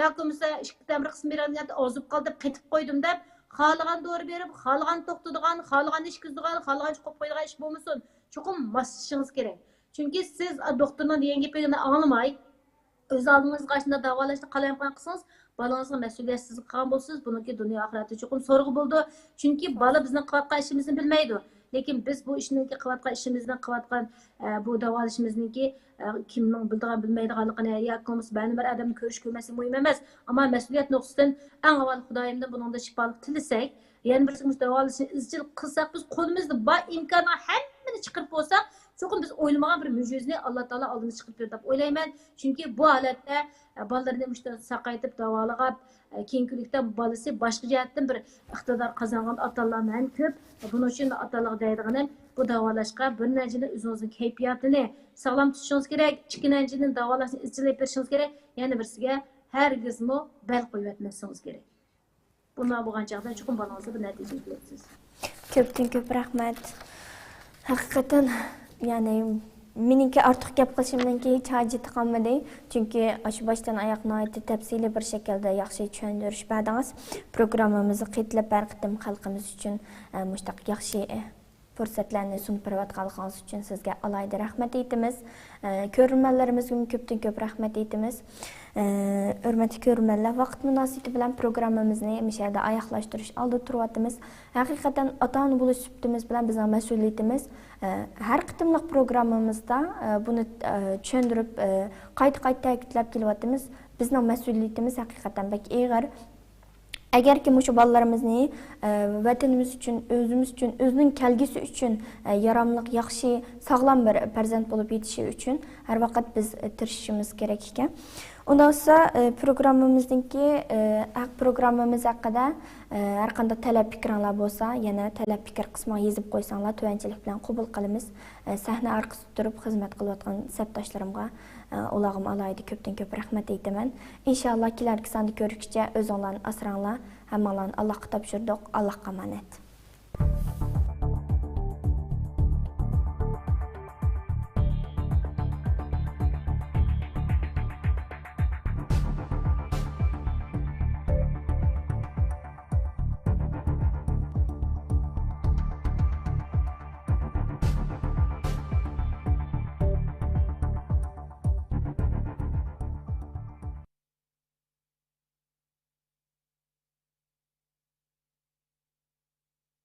ياكى بولمىسا ئىككى تەمرە قىسمى بېرىڭ دېگەنتى، ئازىپ قالدى دەپ قېتىپ قويدۇم دەپ، خالىغان دورا بېرىپ، خالىغاندا توختىدىغان، خالىغاندا ئىچكۈزىدىغان، خالىغانچە قويۇپ قويىدىغان ئىش بولمىسۇن. چوقۇم ماسلىشىشىڭىز كېرەك. چۈنكى سىز، ئا، دوختۇرنىڭ دېگەن گېپىنى ئاڭلىماي، ئۆز ئالدىڭىزغا ئاشۇنداق داۋالاشنى قالايمىقان قىلسىڭىز، بالىڭىزغا مەسئۇلىيەتسىزلىك قىلغان بولىسىز، بۇنىڭكى دۇنيا ئاخىرەتتە چوقۇم سورىغۇ بولىدۇ. چۈنكى بالا بىزنىڭ قىلىۋاتقان ئىشىمىزنى بىلمەيدۇ. لېكىن بىز بۇ ئىشنىڭكى قىلىۋاتقان ئىشىمىزنى قىلىۋاتقان، ئە، بۇ داۋالىشىمىزنىڭكى، ئە، كىمنىڭ بىلىدىغان، بىلمەيدىغانلىقىنى ياكى بولمىسا مەلۇم بىر ئادەمنى كۆرۈش كۆرمەسلىك مۇھىم ئەمەس. ئەمما مەسئۇلىيەت نۇقتىسىدىن ئەڭ ئاۋۋال خۇدايىمدىن بۇنىڭدا شىپالىق تىلىسەك، يەنە بىرسى مۇشۇ داۋالىشىشنى ئىزچىل قىلساق، بىز قولىمىزدا بار ئىمكاننىڭ ھەممىنى چىقىرىپ بولساق، چوقۇم بىز ئويلىمىغان بىر مۆجىزىنى ئاللا تائالا ئالدىمىزغا چىقىرىپ بېرىدۇ دەپ ئويلايمەن. چۈنكى بۇ ھالەتتە، ئە، بالىلىرىنى مۇشۇ ساقايتىپ، داۋالىغاپ، ئە، كېيىنكى كۈنلۈكتە بالىسى باشقا جەھەتتىن بىر ئىقتىدار قازانغان ئاتا-ئانىلارمۇ ھەم كۆپ. بۇنىڭ ئۈچۈن ئاتا-ئانىلارغا دەيدىغىنىم، بۇ داۋالاشقا بىرىنچىدىن ئۆزىڭىزنىڭ كەيپىياتىنى ساغلام تۇتۇشىڭىز كېرەك، ئىككىنچىدىن داۋالاشنى ئىزچىل ئېلىپ بېرىشىڭىز كېرەك، يەنە بىرسىگە ھەرگىزمۇ بەل قويۇۋەتمەسلىڭىز كېرەك. بۇنداق بولغان چاغدا چوقۇم بالىڭىزدا بىر نەتىجىگە كېلىسىز. كۆپتىن كۆپ رەھمەت. ھەقىقەتەن، يەنى، مېنىڭكى ئارتۇق گەپ قىلىشىمنىڭكى ھېچ ھاجىتى قالمىدى. چۈنكى ئاشۇ باشتىن ئاياق ناھايىتى تەپسىلىي بىر شەكىلدە ياخشى چۈشەندۈرۈش بەردىڭىز. پروگراممىمىزدا قېتىلىپ ھەر قېتىم خەلقىمىز ئۈچۈن، ئە، مۇشۇنداق ياخشى، ئە، پۇرسەتلەرنى سۇنۇپ بېرىۋاتقانلىقىڭىز ئۈچۈن سىزگە ئالاھىدە رەھمەت ئېيتىمىز. ئە، كۆرۈرمەنلىرىمىزگىمۇ كۆپتىن كۆپ رەھمەت ئېيتىمىز. ئە، ھۆرمەتلىك كۆرۈرمەنلەر، ۋاقىت مۇناسىۋىتى بىلەن پروگراممىمىزنى مۇشۇ يەردە ئاياغلاشتۇرۇش ئالدىدا تۇرۇۋاتىمىز. ھەقىقەتەن ئاتا-ئانا بولۇش سۈپىتىمىز بىلەن بىزنىڭ مەسئۇلىيىتىمىز، ئە، ھەر قېتىملىق پروگراممىمىزدا، ئە، بۇنى، ئە، چۈشەندۈرۈپ، ئە، قايتا-قايتا تەكىتلەپ كېلىۋاتىمىز. بىزنىڭ مەسئۇلىيىتىمىز ھەقىقەتەن بەك ئېغىر. ئەگەركى مۇشۇ بالىلىرىمىزنى، ئە، ۋەتىنىمىز ئۈچۈن، ئۆزىمىز ئۈچۈن، ئۆزىنىڭ كەلگۈسى ئۈچۈن، ئە، ياراملىق، ياخشى، ساغلام بىر پەرزەنت بولۇپ يېتىشى ئۈچۈن ھەر ۋاقىت بىز، ئە، تىرىشىشىمىز كېرەك ئىكەن. ئۇنداق بولسا، ئە، پروگراممىمىزنىڭكى، ئە، ھەق پروگراممىمىز ھەققىدە، ئە، ھەر قانداق تەلەپ پىكرىڭلار بولسا، يەنە تەلەپ پىكىر قىسمىغا يېزىپ قويساڭلار، تۆۋەنچىلىك بىلەن قوبۇل قىلىمىز. ئە، سەھنە ئارقىسىدا تۇرۇپ خىزمەت قىلىۋاتقان سەپداشلىرىمغا، ئە، ئۇلارغىمۇ ئالاھىدە كۆپتىن كۆپ رەھمەت ئېيتىمەن. ئىنشاللا كېلەركى ساندا كۆرۈشكىچە ئۆزۈڭلارنى ئاسراڭلار. ھەممىڭلارنى ئاللاھقا تاپشۇردۇق. ئاللاھقا ئامانەت.